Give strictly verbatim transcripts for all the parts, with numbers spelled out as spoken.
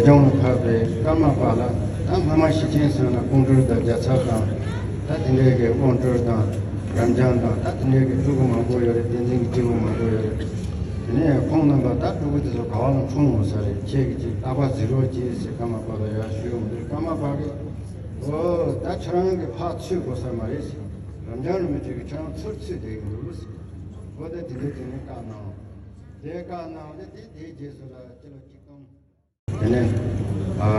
ལྗོངས་ལ་ཕེབས་པའི་ཀརྨ་པ་ལ་ད་སྔ་མ་ཞེ་ཆེན་ཚང་ལ་ཀོང་སྤྲུལ་དང་རྒྱལ་ཚབ་དང་ད་དེ་འདྲའི་གི་དབང་སྤྲུལ་དང་རབ་འབྱམས་དང་ད་དེ་འདྲའི་གི་སྤྲུལ་སྐུ་མང་པོ་ཡོད་རེད། བསྟན་འཛིན་གྱི་སྤྲུལ་སྐུ་མང་པོ་ཡོད་རེད། དེ་ནས་ཁོང་རྣམ་པ་ད་སྤྲུལ་སྐུ་དེ་ཚོ་ག་བ་ལ་འཁྲུངས་འོང་ས་རེད། ཁྱེད་ཀྱི་ཅིག་རྟག་པར་གཟིགས་རོགས་གྱིས་ཟེར་ཀརྨ་པ་ལ་ཡར་ཞུས་འོང་དུས་ཀརྨ་པ་གིས་ཨོ་ད་ཁྱེད་རང་གི་ཕར་ཚུད་དགོས་ས་མ་རེད་ཟེར། རབ་འབྱམས་རིན་པོ་ཆེ་གིས་ཁྱེད་རང་ཚུར་ཚུད་བསྡད་ཀྱི་འདུག་ཟེར། ཨོ་ད་དེ་འདྲའི་དེ་ནས་བཀའ་གནང་། དེ་བཀའ་གནང་སྟེ་དེ་དེའི་རྗེས་སུ་ལ་སྤྱི་ལོ་ཆིག་སྟོང་། དེ་ནས་ཨ་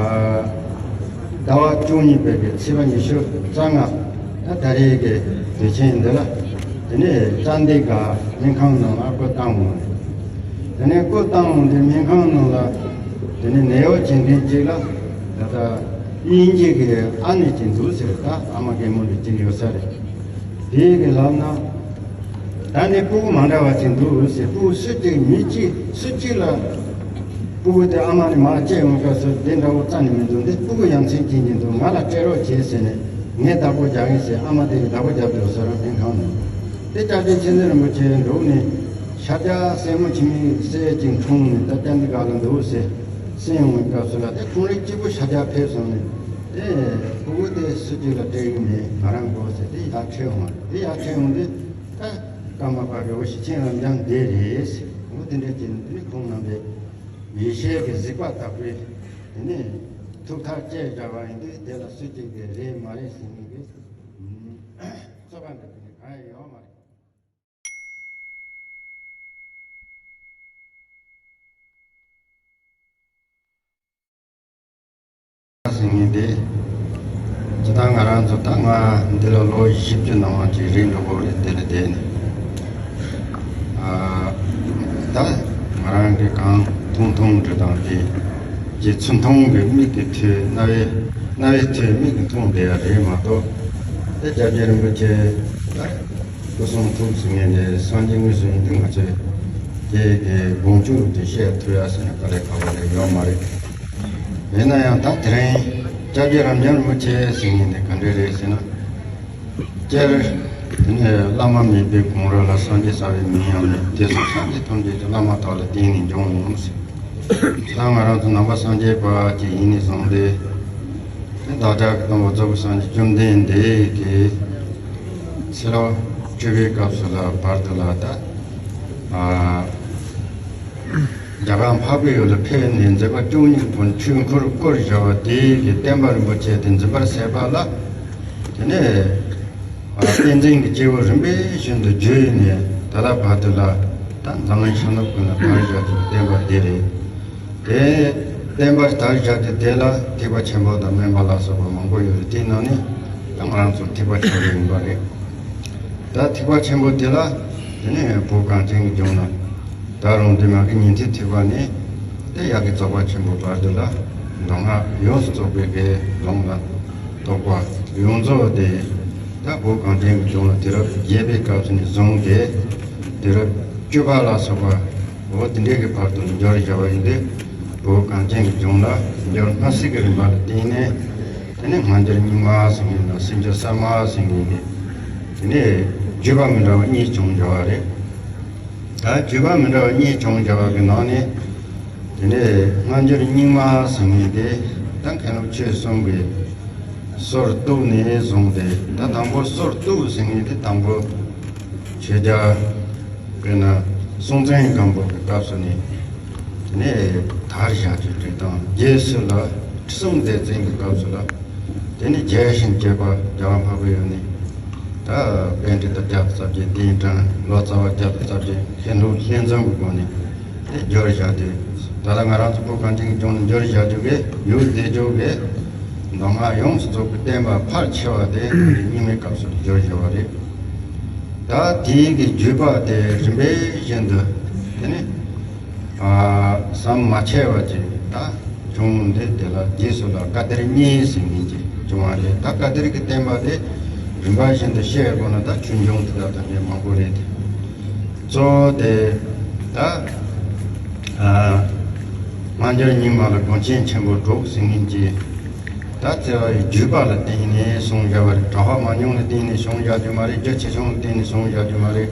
ཟླ་བ་བཅུ་གཉིས་པའི་གི་ཚེས་པ་ཉི་ཤུ་རྩ་ལྔ། ད་ད་རེས་ཀྱི་དུས་ཆེན་འདི་ལ་དེ་ནས་ཙན་དན་གྱི་སྨན་ཁང་ནང་ལ་སྐུ་བཏང་འོང་། དེ་ནས་སྐུ་བཏང་འོང་དུས་སྨན་ཁང་ནང་ལ་དེ་ནས་ནད་གཡོག་བྱེད་མཁན་གཅིག་ལ་ད་ལྟ་དབྱིན་ཇི་གི་ཨ་ནེ་གཅིག་འདུག་ཟེར། ད་ཨ་མ་རྒན་མོ་འདྲ་གཅིག་ཡོད་ས་རེད། དེ་གི་ལབ་ན། ད་ནི་སྤུ་གུ་མ་འདྲ་བ་ཅིག་འདུག་ཟེར། སྤུ་གུ་སུ་གཅིག་མི་གཅིག་སུ་གཅིག་ལ་སྤུ་གུ་དེ་ཨ་མ་ནས་མར་སྐྱེས་ཡོང་སྐབས་སུ་དེ་འདྲ་བོ་རྩ་ནས་མི་འདུག་འདི་སྤུ་གུ་ཡ་མཚན་སྐྱེ་གྱིན་འདུག་ང་ལ་སྤྲད་རོགས་བྱེད་ཟེར་ནས་ངས་བདག་པོ་རྒྱག་གིན་ཟེར། ཨ་མ་དེ་གིས་བདག་པོ་རྒྱབ་འགྲོ་ས་རང་སྨན་ཁང་ནས། དེ་སྐྱབས་རྗེ་མཁྱེན་བརྩེ་རིན་པོ་ཆེ་འགྲོ་ནས་ཤཱཀྱ་སྲས་མོ་འཆི་མེད་སྲས་ཅིག་འཁྲུངས་ནས་ད་ལྟ་འདི་ག་ལ་འདུག་ཟེར་གསན་ཡོང་བའི་སྐབས་སུ་ལ་དེ་ཁོང་རང་གཅིག་པུ་ཤཱཀྱ་ཕེབས་སོང་ནས་དེ་སྤུ་གུ་དེ་སུ་གཅིག་ལ་སྤྲད་ཀྱི་མེད། ང་རང་དགོས་ཟེར། དེ་ཡར་ཁྲིད་འོང་། དེ་ཡར་ཁྲིད་འོང་དུས། ད་ཀརྨ་པ་རི་བོ་ཞེ་ཆེན་རབ་འབྱམས་འདི་རེད་ཟེར། འོ་དེ་འདྲ་བྱས་ནས་དེ་ནི་ཁོང་རྣམ་པའི་ཡེ་ཤེས་ཀྱི་གཟིགས་པ་དག་པས་དེ་ནས་ཐུགས་ཐག་བཅད་བཞག་པ་ཡིན་དུས་དེ་ལ་སུ་གཅིག་གིས་རེད་མ་རེད་ཟེར་མཁན་གྱི་རྩོད་པ་འདི་དེ་ནི་གང་ཡང་ཡོད་མ་རེད། ཟེར་མཁན་དེ། ཇི་ལྟར་ང་རང་ཚོ་ད་ང་འདི་ལ་ལོ་བཞི་བཅུ་ནང་བ་ཅིག་རེད་འགྲོ་གི་རེད། འདི་ལ་བསྡད་ནས། ཨ། ད་ང་རང་གིས་གང་མཐོང་མཐོང་འདྲ་དང་དེ། རྗེ་ཚུལ་མཐོང་གི་མིག་གིས་ཐོས། རྣ་བའི་རྣ་བས་ཐོས། མིག་གིས་མཐོང་བསྡད་ཡ་རེད་མ་གཏོགས། དེ་སྐྱབས་རྗེ་རིན་པོ་ཆེ་ད་སྐུ་གསུང་ཐུགས་ཟེར་མཁན་དེ་སངས་རྒྱས་དངོས་སུ་ཡིན་དུས་ང་ཚོས་དེ་གི་དགོངས་ཆུང་དེ་བཤད་ཐུབ་ཡ་ཟེར་ན་དཀའ་ལས་ཁག་པོ་རེད། ཡོད་མ་རེད། ཡིན་ན་ཡང་ད་དེ་རིང་སྐྱབས་རྗེ་རབ་འབྱམས་རིན་པོ་ཆེ་ཟེར་མཁན་དེ་ག་འདྲ་རེད་ཟེར་ན། སྤྱིར་དེ་ནས་བླ་མ་མེད་པའི་གོང་རོལ་ལ་སངས་རྒྱས་ཟེར་བའི་མིང་ཡང་མེད། དེ་སོགས་སངས་རྒྱས་ཐམས་ཅད་ཀྱི་བླ་མ་དག་ལ་བརྟེན་ནས་འབྱུང་ངོ་ཟེར། ད་ང་རང་ཚོ་ནང་པ་སངས་རྒྱས་པ་ཅིག་ཡིན་ནས་བཟུང་སྟེ། དེ་བདག་ཅག་གི་སྟོན་པ་རྫོགས་པའི་སངས་རྒྱས་བཅོམ་ལྡན་འདས་ཀྱིས་ཚེ་ལོ་བཅུ་པའི་སྐབས་སུ་ལ་བར་དུ་ལ་ད་ཨ། རྒྱ་གར་འཕགས་པའི་ཡུལ་ལ་ཕེབས་ནས་མཛད་པ་བཅུ་གཉིས་པོ་ཆོས་འཁོར་བསྐོར་བཞག་པ་དེ་གི་བསྟན་པ་རིན་པོ་ཆེ་དེ་འཛིན་པར་བྱེད་པ་ལ། དེ་ནས་ཨ་བསྟན་འཛིན་གྱི་སྐྱེས་བུ་རིམ་པས་བཞིན་དུ་བརྒྱུད་ནས་ད་ལྟ་བར་དུ་ལ་ད་འཛམ་གླིང་ཤར་ནུབ་ཀུན་ལ་དར་བཞག་པའི་བསྟན་པ་འདི་རེད། དེ་བསྟན་པ་དར་བཞག་རྒྱུ་དེ་ལ་ཐེག་པ་ཆེན་པོ་དང་སྨན་པ་ལ་སོགས་པ་མང་པོ་ཡོད་རེད། དེའི་ནང་ནས་ད་ང་རང་ཚོ་ཐེག་པ་ཆེན་པོ་ཡིན་པ་རེད། ད་ཐེག་པ་ཆེན་པོ་དེ་ལ་དེ་ནས་བོད་གངས་ཅན་གྱི་ལྗོངས་ན་ད་རུང་འདི་མ་གི་ཉན་ཐོས་ཐེག་པ་ནས་དེ་ཡ་གི་རྫོགས་པ་ཆེན་པོ་བར་དུ་ལ་མདོ་སྔགས་ཡོངས་སུ་རྫོགས་པའི་གི་ལུང་ལ་རྟོགས་པ་ཡོངས་རྫོགས་དེ་ད་བོད་གངས་ཅན་གྱི་ལྗོངས་ལ་དུས་རབས་བརྒྱད་པའི་སྐབས་སུ་ནས་བཟུང་སྟེ་དུས་རབས་བཅུ་པ་ལ་སོགས་པ་འོ་དེ་འདྲའི་གི་བར་དུ་འབྱོར་བཞག་པ་ཡིན་ཏེ། བོད་གངས་ཅན་གྱི་ལྗོངས་ལ་འབྱོར་སྔ་ཕྱི་གི་རིམ་པ་ལ་བརྟེན་ནས། དེ་ནས་སྔ་འགྱུར་རྙིང་མ་ཟེར་མཁན་དང་སྲིད་འགྱུར་གསར་མ་ཟེར་མཁན་གྱི། དེ་ནས་བརྒྱུད་པ་མི་འདྲ་བ་གཉིས་བྱུང་བཞག་པ་རེད། ད་བརྒྱུད་པ་མི་འདྲ་བ་གཉིས་བྱུང་བཞག་པ་གི་ནང་ནས། དེ་ནས་སྔ་འགྱུར་རྙིང་མ་ཟེར་མཁན་དེ་ད་མཁན་སློབ་ཆོས་གསུམ་གྱི་སྲོལ་གཏུགས་ནས་བཟུང་སྟེ། ད་དང་པོ་སྲོལ་གཏུགས་ཟེར་མཁན་དེ་དང་པོ་ཆོས་རྒྱལ། དཔེར་ན་སྲོང་བཙན་སྒམ་པོ་གི་སྐབས་སུ་ནས་དེ་ནས་དར་བཞག་རྒྱུ་རེད་དང་། རྗེས་སུ་ལ་ཁྲི་སྲོང་ལྡེ་བཙན་གྱི་སྐབས་སུ་ལ་དེ་ནས་རྒྱལ་ཞིང་རྒྱས་པ་རྒྱལ་བ་འཕགས་པའི་ཡུལ་ནས་ད་པཎྜི་ཏ་བརྒྱ་དང་རྩ་བརྒྱད་གདན་དྲངས། ལོ་ཙཱ་བ་བརྒྱ་དང་རྩ་བརྒྱད་མཁན་སློབ་ལྷན་འཛོམས་ཀྱི་སྒོ་ནས་དེ་འབྱོར་བཞག་དུས། ད་ལྟ་ང་རང་ཚོ་བོད་གངས་ཅན་གྱི་ལྗོངས་ནས་འབྱོར་བཞག་རྒྱུ་གི་ཡུལ་བདེ་ལྗོངས་ཀྱི་མདོ་སྔགས་ཡོངས་སུ་རྫོགས་པའི་བསྟན་པ་ཕལ་ཆེ་བ་དེ་རྙིང་མའི་སྐབས་སུ་འབྱོར་བཞག་པ་རེད། ད་དེའི་གི་བརྒྱུད་པ་དེ་རིམ་པས་བཞིན་དུ་དེ་ནི་ཨ་ཟམ་མ་ཆད་པ་ཅིག་ད་བྱུང་སྟེ། དེ་ལ་རྗེས་སུ་ལ་བཀའ་གཏེར་གཉིས་ཟེར་མཁན་ཅིག་བྱུང་བ་རེད། ད་བཀའ་གཏེར་གྱི་བསྟན་པ་དེ་རིམ་པ་བཞིན་དུ་བཤད་དགོས་ན་ད་ཆོས་འབྱུང་དེ་དག་དང་འདྲ་མང་པོ་རེད་དེ། གཙོ་བོ་དེ་ད་ཨ་སྔ་འགྱུར་རྙིང་མ་ལ་དགོངས་ཆེན་ཆེན་པོ་དྲུག་ཟེར་མཁན་གྱི། ད་བརྩེ་བའི་བརྒྱུད་པ་ལ་བརྟེན་ནས་གསུངས་བཞག་པ་རེད། གྲགས་པ་མང་ཉུང་ལ་བརྟེན་ནས་གསུངས་བཞག་རྒྱུ་མ་རེད། རྒྱུ་ཆེ་ཆུང་ལ་བརྟེན་ནས་གསུངས་བཞག་རྒྱུ་མ་རེད།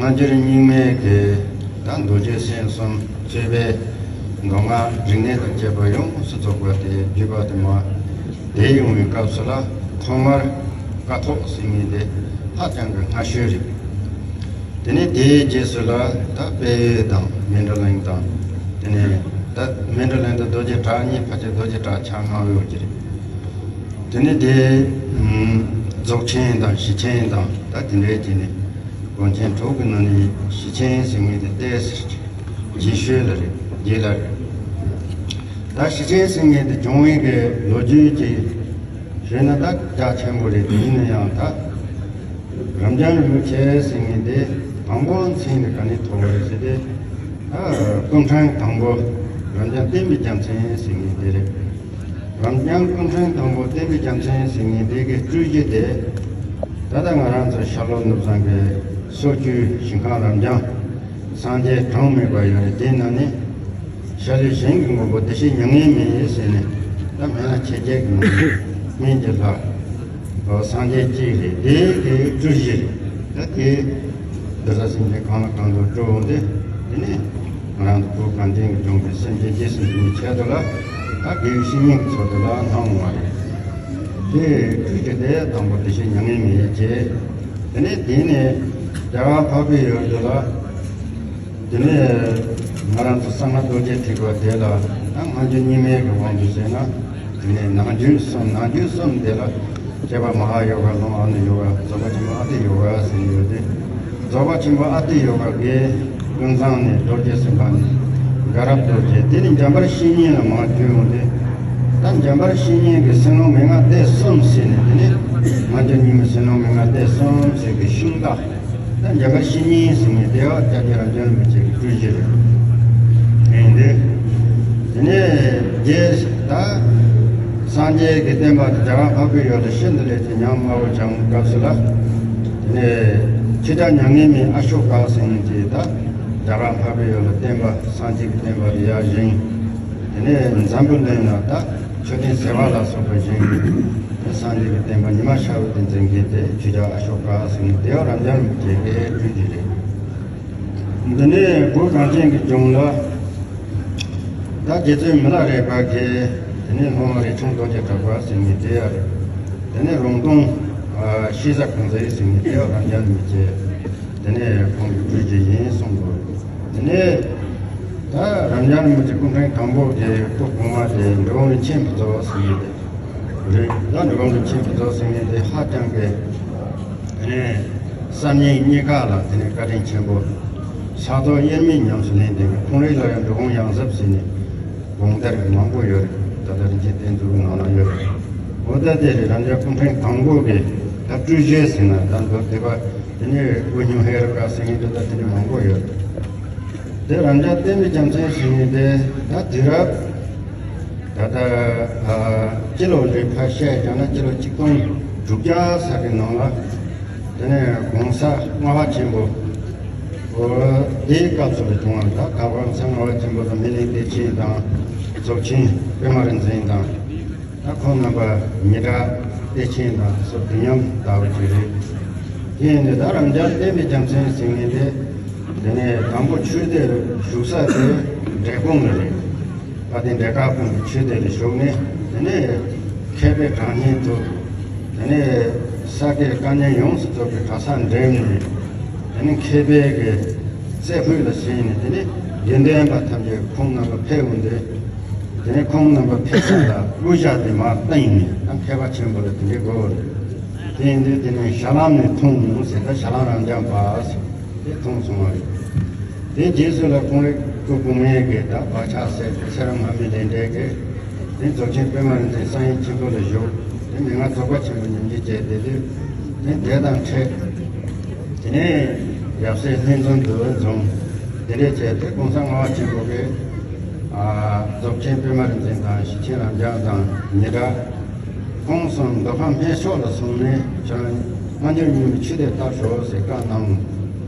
སྔ་འགྱུར་རྙིང་མའི་གི་ད་མདོ་རྒྱུད་སེམས་གསུམ་གཙོས་པའི་ མདོ་སྔགས་རིག་གནས་དང་བཅས་པ་ཡོངས་སུ་རྫོགས་པ་དེ་བརྒྱུད་པ་དེ་མ་དེ་ཡོང་བའི་སྐབས་སུ་ལ་ཐོག་མར་ཀཿཐོག་ཟེར་མཁན་དེ་ཧ་ཅང་གི་སྔ་ཤོས་རེད། དེ་ནས་དེའི་རྗེས་སུ་ལ་ད་དཔལ་ཡུལ་དང་མཎྜལ་གླིང་དང་། དེ་ནས་ད་མཎྜལ་གླིང་དུ་རྡོ་རྗེ་བྲག་གཉིས། ཕལ་ཆེར་རྡོ་རྗེ་བྲག་ཆ་ལྔ་ཡོད་ཀྱི་རེད། དེ་ནས་དེ་ཨམ་རྫོགས་ཆེན་དང་ཞི་ཆེན་དང་ད་དེ་འདྲའི་དེ་ནས་དགོན་ཆེན་དྲུག་གི་ནང་ནས་ཞི་ཆེན་ཟེར་མཁན་དེ་ཏོག་ཙམ་རྗེས་ཤོས་ལ་རེད། རྗེས་ལ་རེད། ད་ཞི་ཆེན་ཟེར་མཁན་དེ་བྱུང་བའི་གི་ལོ་རྒྱུས་ཀྱི་ཞུས་ན་ད་རྒྱ་ཆེན་པོ་རེད། དེ་ཡིན་ན་ཡང་ད་རབ་འབྱམས་རིན་པོ་ཆེ་ཟེར་མཁན་དེ་དང་པོ་མཚན་དེ་ག་ནས་ཐོགས་རེད་ཟེར་ཏེ། ད་སྐུ་ཕྲེང་དང་པོ་རབ་འབྱམས་བསྟན་པའི་རྒྱལ་མཚན་ཟེར་མཁན་དེ་རེད། རབ་འབྱམས་སྐུ་ཕྲེང་དང་པོ་བསྟན་པའི་རྒྱལ་མཚན་ཟེར་མཁན་དེ་གི་སྤྲུལ་གཞི་དེ། ད་ལྟ་ང་རང་ཚོ་ཤར་ལྷོ་ནུབ་བྱང་གི་སོ་བཅུའི་ཞིང་ཁམས་རབ་འབྱམས་སངས་རྒྱས་གྲངས་མེད་པ་ཡོད་རེད། དེའི་ནང་ནས་ཤར་ལྷོའི་ཞིང་གི་མགོན་པོ་བདེ་གཤེགས་མྱ་ངན་མེད་ཟེར་ནས། ད་སྨན་བླ་མཆེད་བརྒྱད་ཀྱི་ནང་ནས་སྨན་གྱི་ལྷ། སངས་རྒྱས་གཅིག་རེད། དེ་དེ་སྤྲུལ་གཞི་རེད། ད་དེ་འདི་ལ་སེམས་ཅན་གང་ལ་གང་འདུལ་སྤྲུལ་འོང་སྟེ། དེ་ནས་ང་རང་ཚོ་བོད་གངས་ཅན་གྱི་ལྗོངས་ཀྱི་སེམས་ཅན་རྗེས་སུ་འཛིན་པའི་ཆེད་དུ་ལ་ད་དགེ་བའི་བཤེས་གཉེན་གྱི་ཚོགས་དེ་ལ་སྣང་བ་རེད། དེ་སྤྲུལ་གཞི་དེ་དང་པོ་བདེ་གཤེགས་མྱ་ངན་མེད་བྱས། དེ་ནས་དེ་ནས་རྒྱ་གར་འཕགས་པའི་ཡུལ་དུ་ལ། དེ་ནས་ང་རང་ཚོ་གསང་སྔགས་རྡོ་རྗེ་ཐེག་པ་དེ་ལ་ད་སྔ་འགྱུར་རྙིང་མའི་གི་དབང་དུ་བྱས་ན། དེ་ནས་ནང་རྒྱུད་གསུམ། ནང་རྒྱུད་གསུམ་དེ་ལ་སྐྱེས་པ་མ་ཧཱ་ཡོ་ག་ལུང་ཨ་ནུ་ཡོ་ག། རྫོགས་པ་ཆེན་པོ་ཨ་ཏི་ཡོ་ག་ཟེར་ཡོད་དེ། རྫོགས་པ་ཆེན་པོ་ཨ་ཏི་ཡོ་ག་གི་ཀུན་བཟང་ནས་རྡོ་རྗེ་སེམས་དཔའ་ནས་དགའ་རབ་རྡོ་རྗེ། དེ་ནས་འཇམ་དཔལ་བཤེས་གཉེན་ལ་མར་བརྒྱུད་འོང་སྟེ། ད་འཇམ་དཔལ་བཤེས་གཉེན་གྱི་སེམས་ལུང་མན་ངག་སྡེ་གསུམ་ཟེར་ནས། དེ་ནས་སྔ་འགྱུར་རྙིང་མའི་སེམས་ལུང་མན་ངག་སྡེ་གསུམ་ཟེར་གྱི་ཤིང་རྟ། ད་འཇམ་དཔལ་བཤེས་གཉེན་ཟེར་ནས་དེ་བ་སྐྱབས་རྗེ་རབ་འབྱམས་རིན་པོ་ཆེ་གི་སྤྲུལ་གཞི་རེད། ཡིན་ཏེ། དེ་ནས་རྗེས་ད་སངས་རྒྱས་ཀྱི་བསྟན་པ་དེ་རྒྱ་གར་འཕགས་པའི་ཡུལ་དུ་ཤིན་ཏུ་ལས་ཀྱི་ཉམས་དམའ་བོ་བྱུང་སྐབས་སུ་ལ། དེ་ནས་ཁྱེད་ཅག་མྱ་ངན་མེད་ཨ་ཤོ་ཀ་ཟེར་མཁན་དེ་ད་རྒྱ་གར་འཕགས་པའི་ཡུལ་ལ་བསྟན་པ་སངས་རྒྱས་ཀྱི་བསྟན་པ་དེ་ཡར་བཞེངས། དེ་ནས་འཛམ་བུ་གླིང་ལ་ད་མཆོད་རྟེན་ཟེ་བ་ལ་སོགས་པ་བཞེངས། དེ་སངས་རྒྱས་ཀྱི་བསྟན་པ་ཉི་མ་ཤར་བ་དེ་འཛིན་མཁན་དེ་ཁྱེད་ཅག་ཨ་ཤོ་ཀ་ཟེར་མཁན་དེ་བ་རབ་འབྱམས་རིན་པོ་ཆེ་གི་སྤྲུལ་གཞི་རེད། འདི་ནས་བོད་གངས་ཅན་གྱི་ལྗོངས་ལ་ད་རྗེ་བཙུན་མི་ལ་རས་པ་གིས། དེ་ནས་སློབ་མ་རས་ཆུང་རྡོ་རྗེ་གྲགས་པ་ཟེར་མཁན་དེ་ཡང་རེད། དེ་ནས་རོང་སྟོན་ཨ་ཤེས་བྱ་གང་ཟེར་ཟེར་མཁན་དེ་ཡང་རབ་འབྱམས་རིན་པོ་ཆེ། དེ་ནས་ཁོང་གི་སྤྲུལ་གཞི་ཡིན་གསུང་དགོས། དེ་ནས་ད་རབ་འབྱམས་རིན་པོ་ཆེ་སྐུ་ཕྲེང་དང་པོ་དེ་སྐུ་གོང་མ་དེ་འབྲི་གུང་རིན་ཆེན་ཕུན་ཚོགས་ཟེར་མཁན་དེ་རེད། ད་འབྲི་གུང་རིན་ཆེན་ཕུན་ཚོགས་ཟེར་མཁན་དེ་ཧ་ཅང་གི། དེ་ནས་གསར་རྙིང་གཉིས་ཀ་ལ་དེ་ནས་བཀའ་དྲིན་ཆེན་པོ། ཕྱག་རྡོར་དབྱེར་མེད་ཉམས་སུ་ལེན་ཏེ། ཁོང་རང་ལ་ཡང་འབྲི་གུང་ཡང་ཟབ་ཟེར་ནས་དགོངས་དར་མང་པོ་ཡོད་རེད། ད་ལྟ་རིན་ཆེན་གཏེར་མཛོད་ཀྱི་ནང་ན་ཡོད་རེད། འོ་ད་དེ་རེད། རབ་འབྱམས་སྐུ་ཕྲེང་དང་པོ་གི་ད་སྤྲུལ་གཞི་ཟེར་ན་ད་མདོ་སྡེ་པ། དེ་ནས་དབུ་སྙུང་ཧེ་རུ་ཀ་ཟེར་མཁན་དེ་ད་དེ་ནས་མང་པོ་ཡོད་རེད། དེ་རབ་འབྱམས་བསྟན་པའི་རྒྱལ་མཚན་ཟེར་མཁན་དེ་ད་དུས་རབས། ད་ལྟ་ཨ་སྤྱི་ལོ་རེ་ཕར་བཤད་ཀྱང་ན་སྤྱི་ལོ་ཆིག་སྟོང་དྲུག་བརྒྱ་ཙམ་གྱི་ནང་ལ། དེ་ནས་གོང་ས་ལྔ་པ་ཆེན་པོ། འོ་དེའི་སྐབས་སུ་ལ་བྱུང་བ་ད་ག་གོང་ས་ལྔ་པ་ཆེན་པོ་དང་སྨིན་གླིང་བདེ་ཆེན་དང་། རྫོགས་ཆེན་པདྨ་རིག་འཛིན་དང་། ད་ཁོང་རྣམ་པ་ཉི་གྲགས་བདེ་ཆེན་དང་སོགས་དུས་མཉམ་དར་བ་ཅིག་རེད། དེ་ཡིན་དུས་ད་རབ་འབྱམས་བསྟན་པའི་རྒྱལ་མཚན་ཟེར་མཁན་དེ། དེ་ནས་དང་པོ་ཆོས་སྡེ་རུ་བཞུགས་ས་དེ་འབྲས་སྤུངས་ལ་རེད། དཔལ་ལྡན་འབྲས་དཀར་སྤུངས་ཀྱི་ཆོས་སྡེ་ལ་བཞུགས་ནས། དེ་ནས་མཁས་པའི་གྲགས་སྙན་དུ། དེ་ནས་ས་དགེ་བཀའ་རྙིང་ཡོངས་སུ་རྫོགས་པའི་གྲྭ་ས་འགྲིམས་ནས། དེ་ནས་མཁས་པའི་གི་རྩེ་ཕུད་ལ་ཕྱིན་ནས། དེ་ནས་དགེ་འདུན་པ་ཐམས་ཅད་ཁོང་རྣམ་པ་ཕེབས་འོང་དུས། དེ་ནས་ཁོང་རྣམ་པ་ཕེབས་ས་ལ་དབུ་ཞྭ་དེ་མར་བཏིང་ནས། ད་མཁས་པ་ཆེན་པོ་ལ་དེ་འདྲའི་དགོས་པ་རེད། དེ་ཡིན་དུས་དེ་ནས་ཞྭ་ལམ་ནས་འཐོན་ནས་ཟེར། ད་ཞྭ་ལམ་རབ་འབྱམས་པ་ཟེར་དེ་འཐོན་སོང་བ་རེད། དེའི་རྗེས་སུ་ལ་ཁོང་རང་སྐུ་གོང་མའི་གི་ད་བག་ཆགས་སད། ཚེ་རབས་སྔ་མའི་ལས་འབྲས་ཀྱིས། དེ་རྫོགས་ཆེན་པདྨ་རིག་འཛིན་གསང་ཡུམ་ཆེན་པོ་ལ་བཞུགས། དེ་མན་ངག་རྫོགས་པ་ཆེན་པོ་ཉམས་བཞེས་བྱས་བསྡད་དུས། དེ་དེ་དང་འཕྲད། དེ་ནས་ཡབ་སྲས་ལྷན་འཛོམས་དུ་འཛོམས། དེ་འདྲས་བྱས་ཏེ་གོང་ས་ལྔ་པ་ཆེན་པོ་གིས་ཨ་རྫོགས་ཆེན་པདྨ་རིག་འཛིན་དང་། ཞི་ཆེན་རབ་འབྱམས་དང་ཉི་གྲགས། ཁོང་གསུམ་མདོ་ཁམས་སྨད་ཕྱོགས་ལ་སོང་ནས་ཁྱེད་རང་སྔ་འགྱུར་རྙིང་མའི་ཆོས་སྡེ་བཏབ་ཤོག་ཟེར་བཀའ་གནང་།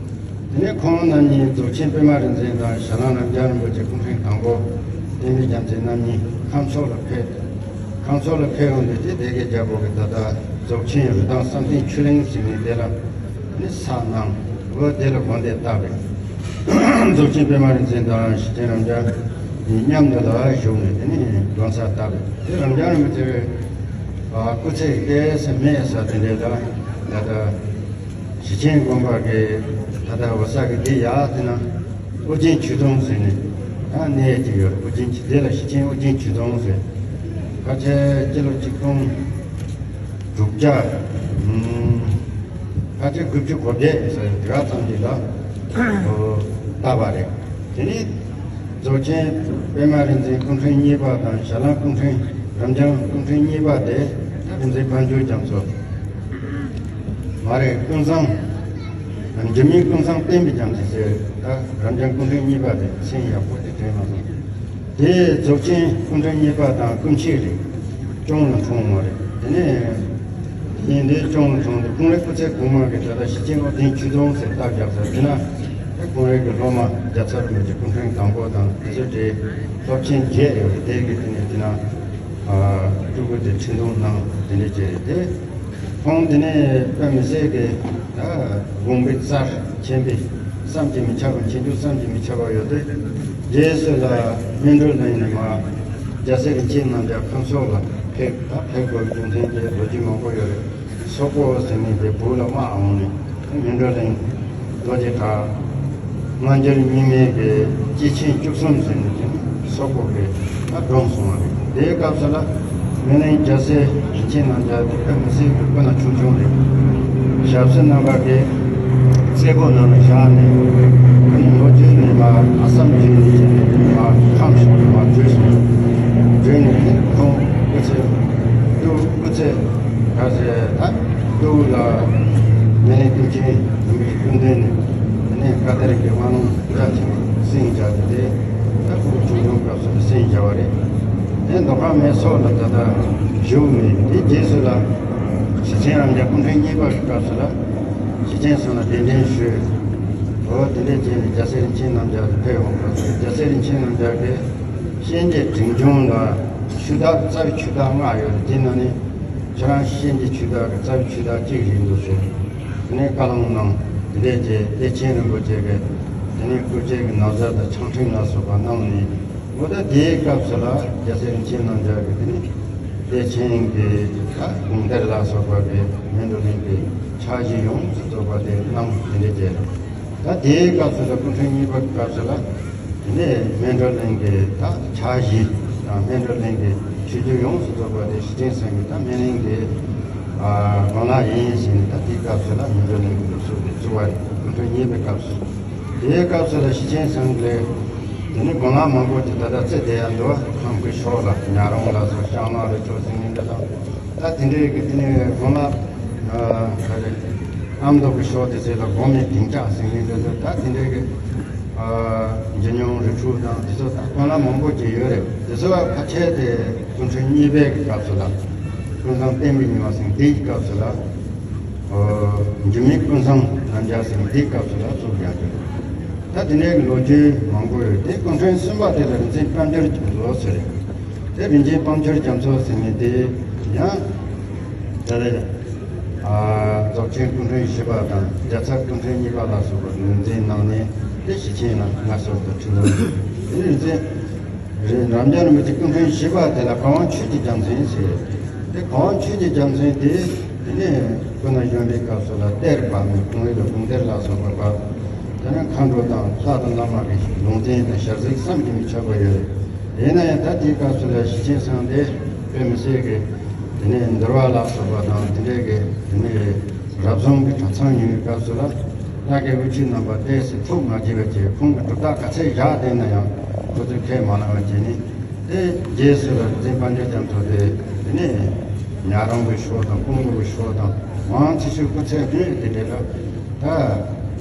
དེ་ནས་ཁོང་རྣམ་གཉིས་རྫོགས་ཆེན་པདྨ་རིག་འཛིན་དང་ཞྭ་ལམ་རབ་འབྱམས་རིན་པོ་ཆེ་སྐུ་ཕྲེང་དང་པོ་བསྟན་པའི་རྒྱལ་མཚན་རྣམ་གཉིས་ཁམས་ཕྱོགས་ལ་ཕེབས། ཁམས་ཕྱོགས་ལ་ཕེབས་འོང་དུས་དེ་སྡེ་དགེ་རྒྱལ་པོ་གིས་ད་ལྟ་རྫོགས་ཆེན་རི་ཐང་བསམ་གཏན་ཆོས་གླིང་ཟེར་མཁན་དེ་ལ་ནི་ས་གནང་། འོ་དེ་ལ་དགོན་སྡེ་བཏབ་པས། རྫོགས་ཆེན་པདྨ་རིག་འཛིན་དང་ཞི་ཆེན་རབ་འབྱམས། མཉམ་དུ་ལ་བཞུགས་ནས་དེ་ནས་གདན་ས་བཏབ་པས། དེ་རབ་འབྱམས་རིན་པོ་ཆེ་སྐུ་ཚེ་ཏོག་ཙམ་མེད་ས་དེ་འདྲའི་ལ་ད་ལྟ་ཞེ་ཆེན་དགོན་པ་གི་ད་ལྟ་འོ་ས་གི་དེ་ཡར་དེ་ན་ཨོ་རྒྱན་ཆོས་སྡོང་ཟེར་ནས་ད་གནས་ཅིག་ཡོད། ཨོ་རྒྱན་ཆོས་དེ་ལ་ཞེ་ཆེན་ཨོ་རྒྱན་ཆོས་སྡོང་ཟེར། ཕལ་ཆེར་སྤྱི་ལོ་ཆིག་སྟོང་དྲུག་བརྒྱ་ཨུམ། ཕལ་ཆེར་དགུ་བཅུ་གོ་བརྒྱད་ཟེར་དེ་ག་ཙམ་ཞིག་ལ་ཨོ་བཏབ་པ་རེད། དེ་ནས་རྫོགས་ཆེན་པདྨ་རིག་འཛིན་སྐུ་ཕྲེང་གཉིས་པ་དང་ཞྭ་ལྷམ་སྐུ་ཕྲེང་རབ་འབྱམས་སྐུ་ཕྲེང་གཉིས་པ་དེ་རིག་འཛིན་དཔལ་འབྱོར་རྒྱ་མཚོ། མ་རེད། ཀུན་བཟང་། འགྱུར་མེད་ཀུན་བཟང་བསྟན་པའི་རྒྱ་མཚོ་ཟེར་ད་རབ་འབྱམས་སྐུ་ཕྲེང་གཉིས་པ་དེ་མཚན་ཡག་པོ་དེ་དྲན་མ་སོང་། དེ་རྫོགས་ཆེན་སྐུ་ཕྲེང་གཉིས་པ་དང་སྐུ་མཆེད་རེད། སྐྱོང་ལ་འཁྲུངས་པ་རེད། དེ་ནས་ཡིན་དེ་སྐྱོང་ལ་འཁྲུངས་ཏེ་ཁོང་རང་སྐུ་ཚེ་གོང་མ་གི་ད་ལྟ་ཞེ་ཆེན་ཨོ་རྒྱན་ཆོས་སྡོང་ཟེར་རྟགས་བཞག་ས་དེ་ན་དེ་ཁོང་རང་གི་སློབ་མ་རྒྱལ་ཚབ་རིན་པོ་ཆེ་སྐུ་ཕྲེང་དང་པོ་དང་དེ་ཚོ་དེ་སློབ་ཆེན་བརྒྱད་རེད། དེ་གི་དེ་ནས་དེ་ན་སྤྲུལ་སྐུ་དེ་ཁྲི་སྟོང་ནང་དེ་འདྲ་བྱས་རེད་དེ། ཁོང་དེ་ནས་དཔེ་མི་སྲིད་ཀྱི་ད་དགོངས་པའི་རྩལ་ཆེན་པོས་བསམ་གྱིས་མི་ཁྱབ་པ་མཁྱེན་རྒྱུ་བསམ་གྱིས་མི་ཁྱབ་པ་ཡོད་དེ། རྗེས་སུ་ལ་སྨིན་གྲོལ་གླིང་ནས་མར་རྒྱལ་སྲས་རིན་ཆེན་རྣམ་རྒྱལ་ཁམས་སོགས་ལ་ཕེབས། ད་ཕེབས་དགོས་རྒྱུ་མཚན་དེ་ལོ་རྒྱུས་མང་པོ་ཡོད་རེད། སོག་པོ་ཟེར་མཁན་དེ་བོད་ལ་དམག་འོང་ནས་སྨིན་གྲོལ་གླིང་ལོ་རྒྱུས་ཁག་སྔ་འགྱུར་རྙིང་མའི་གི་སྐྱེས་ཆེན་བཅུ་གསུམ་ཟེར་ནས་ཀྱང་སོག་པོ་གི་ད་བཀྲོངས་སོང་བ་རེད། དེའི་སྐབས་སུ་ལ་སྨིན་གླིང་རྒྱལ་སྲས་རིན་ཆེན་རྣམ་རྒྱལ་དེ་དཔེ་མི་སྲིད་ཀྱི་སྐུ་ན་ཆུང་ཆུང་རེད། ཞབས་སྲས་རྣམ་པ་གི་རྩེ་སྒོ་ནང་ལ་བཞག་ནས་ལོ་རྒྱུས་ནས་མར་ཨ་སམ་རྒྱུད་ནས་བྱས་ནས་མར་ཁམས་ཕྱོགས་ནས་མར་བྲོས་སོང་། བྲོས་ནས་ཁོང་སྐུ་ཚེ་སྐུ་སྐུ་ཚེ་ག་ཚོད་ད་སྐུ་ལ་སྨིན་གླིང་ཀུན་མཁྱེན་ཡུམ་གྱི་སྐུ་མདུན་ནས་དེ་ནས་བཀའ་གཏེར་གྱི་དབང་ལུང་རྒྱ་ཆེན་པོ་གསན་བྱས་ཏེ་ད་སྐུ་ཆུང་ཆུང་སྐབས་སུ་གསན་བྱས་པ་རེད། དེ་མདོ་ཁམས་སྨད་སོག་ལ་ད་ལྟ་བཞུགས་ནས་དེ་རྗེས་སུ་ལ་ཞེ་ཆེན་རབ་འབྱམས་སྐུ་ཕྲེང་གཉིས་པ་གི་སྐབས་སུ་ལ་ཞེ་ཆེན་ཚང་ལ་གདན་འདྲེན་ཞུས། འོ་དེ་འདྲས་བྱས་ནས་རྒྱལ་སྲས་རིན་ཆེན་རྣམ་རྒྱལ་དུ་ཕེབས་འོང་སྐབས་སུ་རྒྱལ་སྲས་རིན་ཆེན་རྣམ་རྒྱལ་གྱིས་གཤེན་རྗེ་དྲིན་ཅན་ལ་ཆོས་བདག་རྩ་བའི་ཆོས་བདག་ལྔ་ཡོད་རེད། དེ་ནང་ནས་ཁྱེད་རང་གཤེན་རྗེ་ཆོས་བདག་གི་རྩ་བའི་ཆོས་བདག་གཅིག་རེད་འདུག་ཟེར། དེ་ནས་བཀའ་ལུང་གནང་། དེ་འདྲས་བྱས་བདེ་ཆེན་རིན་པོ་ཆེ་གིས་དེ་ནས་སྐུ་སྐྱེ་གི་ན་བཟའ་དང་ཆང་ཕྲེང་ལ་སོགས་པ་གནང་ནས། འོ་ད་དེའི་སྐབས་སུ་ལ་རྒྱལ་སྲས་རིན་ཆེན་རྣམ་རྒྱལ་གྱིས་དེ་ནས་བདེ་ཆེན་གྱི་ད་དགོངས་གཏེར་ལ་སོགས་པ་གི་སྨིན་གྲོལ་གླིང་གི་ཕྱག་བཞེས་ཡོངས་སུ་རྫོགས་པ་དེ་གནང་དེ་འདྲས་བྱས། ད་དེའི་སྐབས་སུ་ལ་སྐུ་ཕྲེང་གཉིས་པ་གི་སྐབས་སུ་ལ་དེ་ནས་སྨིན་གྲོལ་གླིང་གི་ད་ཕྱག་བཞེས་དང་སྨིན་གྲོལ་གླིང་གི་ཆོས་བརྒྱུད་ཡོངས་སུ་རྫོགས་པ་དེ་ཞེ་ཆེན་ཚང་གི་ད་སྨིན་གླིང་གི་ཨ་དགོན་ལག་ཡིན་ཟེར་ནས་ད་དེའི་སྐབས་སུ་ལ་སྨིན་གྲོལ་གླིང་གི་ལུགས་སྲོལ་དེ་བཙུགས་པ་རེད། སྐུ་ཕྲེང་གཉིས་པའི་སྐབས་སུ། དེའི་སྐབས་སུ་ལ་ཞེ་ཆེན་ཚང་གིས་དེ་ནས་དགོན་ལག་མང་པོ་ཅིག་ད་ལྟ་རྩི་བསྡད་ཡ་འདུག་ཁམས་ཀྱི་ཕྱོགས་ལ་ཉག་རོང་ལ་སོགས་ཤང་ནང་ལ་ཕྱོགས་ཟིན་ནས་འདི་དང་ད་དེ་འདྲའི་གི་དེ་ནས་དགོན་ལག་ག་རེ་ཨ་མདོ་གི་ཕྱོགས་དེ་ཚོ་ལ་དགོན་མེད་བདེ་འཇགས་ཟིན་ནས་འདི་ཚོ་ད་དེ་འདྲའི་གི་འཇམ་དབྱངས་རི་ཁྲོད་དང་དེ་ཚོ་ད་དགོན་ལག་མང་པོ་ཅིག་ཡོད་རེད། དེ་ཚོ་ཕལ་ཆེར་དེ་སྐུ་ཕྲེང་གཉིས་པའི་གི་སྐབས་སུ་ལ་ཀུན་བཟང་བསྟན་པའི་ཉི་མ་ཟེར་དེའི་སྐབས་སུ་ལ། འཇིགས་མེད་ཀུན་བཟང་རྣམ་རྒྱལ་ཟེར་ནས་དེའི་སྐབས་སུ་ལ་བཙུགས་ཡག་གི། ད་དེ་འདྲའི་གི་ལོ་རྒྱུས་མང་པོ་ཡོད་དེ་སྐུ་ཕྲེང་གསུམ་པ་དེ་ལ་རིག་འཛིན་དཔལ་འབྱོར་རྒྱ་མཚོ་ཟེར་རེད། དེ་རིག་འཛིན་དཔལ་འབྱོར་རྒྱ་མཚོ་ཟེར་ནས་དེ་ཡང་དེ་ལས་རྫོགས་ཆེན་སྐུ་ཕྲེང་བཞི་པ་དང་རྒྱལ་ཚབ་སྐུ་ཕྲེང་གཉིས་པ་ལ་སོགས་པ་ངོས་འཛིན་གནང་ནས་དེ་ཞེ་ཆེན་ལ་མངའ་གསོལ་དུ་ཁྲི་ལོ་དེ་རིག་འཛིན། རེད། རབ་འབྱམས་རིན་པོ་ཆེ་སྐུ་ཕྲེང་བཞི་པ་དེ་ལ་གར་དབང་ཆོས་ཀྱི་རྒྱལ་མཚན་ཟེར། དེ་གར་དབང་ཆོས་ཀྱི་རྒྱལ་མཚན་དེ་དེ་ནས་སྐུ་ན་གཞོན་པའི་སྐབས་སུ་ལ་གཏེར་བབས་ནས་ཁོང་རང་ལ་དགོངས་གཏེར་ལ་སོགས་པ་བབས། དེ་ནས་མཁའ་འགྲོ་དང་ལྷ་དང་བླ་མ་གི་ལུང་བསྟན་དང་ཞལ་གཟིགས་བསམ་གྱིས་མི་ཁྱབ་པ་ཡོད་རེད། ཡིན་ན་ཡང་ད་དེའི་སྐབས་སུ་ལ་ཞེ་ཆེན་ཚང་དེ་དཔེ་མི་སྲིད་ཀྱི་དེ་ནས་འདུལ་བ་ལ་སོགས་པ་དང་དེ་འདྲའི་གི་དེ་ནས། རབ་བྱུང་གི་གྲྭ་ཚང་ཉུལ་བའི་སྐབས་སུ་ལ་ལྷ་སྐལ་དབུ་ཁྱུད་རྣམ་པ་ཏོག་ཙམ་ཐུགས་མ་དགྱེས་པ་བྱས། ཁོང་གི་གྲུབ་རྟགས་ག་ཚད་བཞག་བསྡད་ན་ཡང་ཁོ་ཚོས་ཁས་མ་བླངས་པ་བྱས་ནས་དེ་རྗེས་སུ་ལ་རིག་འཛིན་དཔལ་འབྱོར་རྒྱ་མཚོ་དེ་དེ་ནས་ཉག་རོང་གི་ཕྱོགས་དང་ཀོང་པོ་གི་ཕྱོགས་དང་མང་ཆེ་ཤོས་སྐུ་ཚེ་སྔོན་དེ་འདྲ་ལ་ད་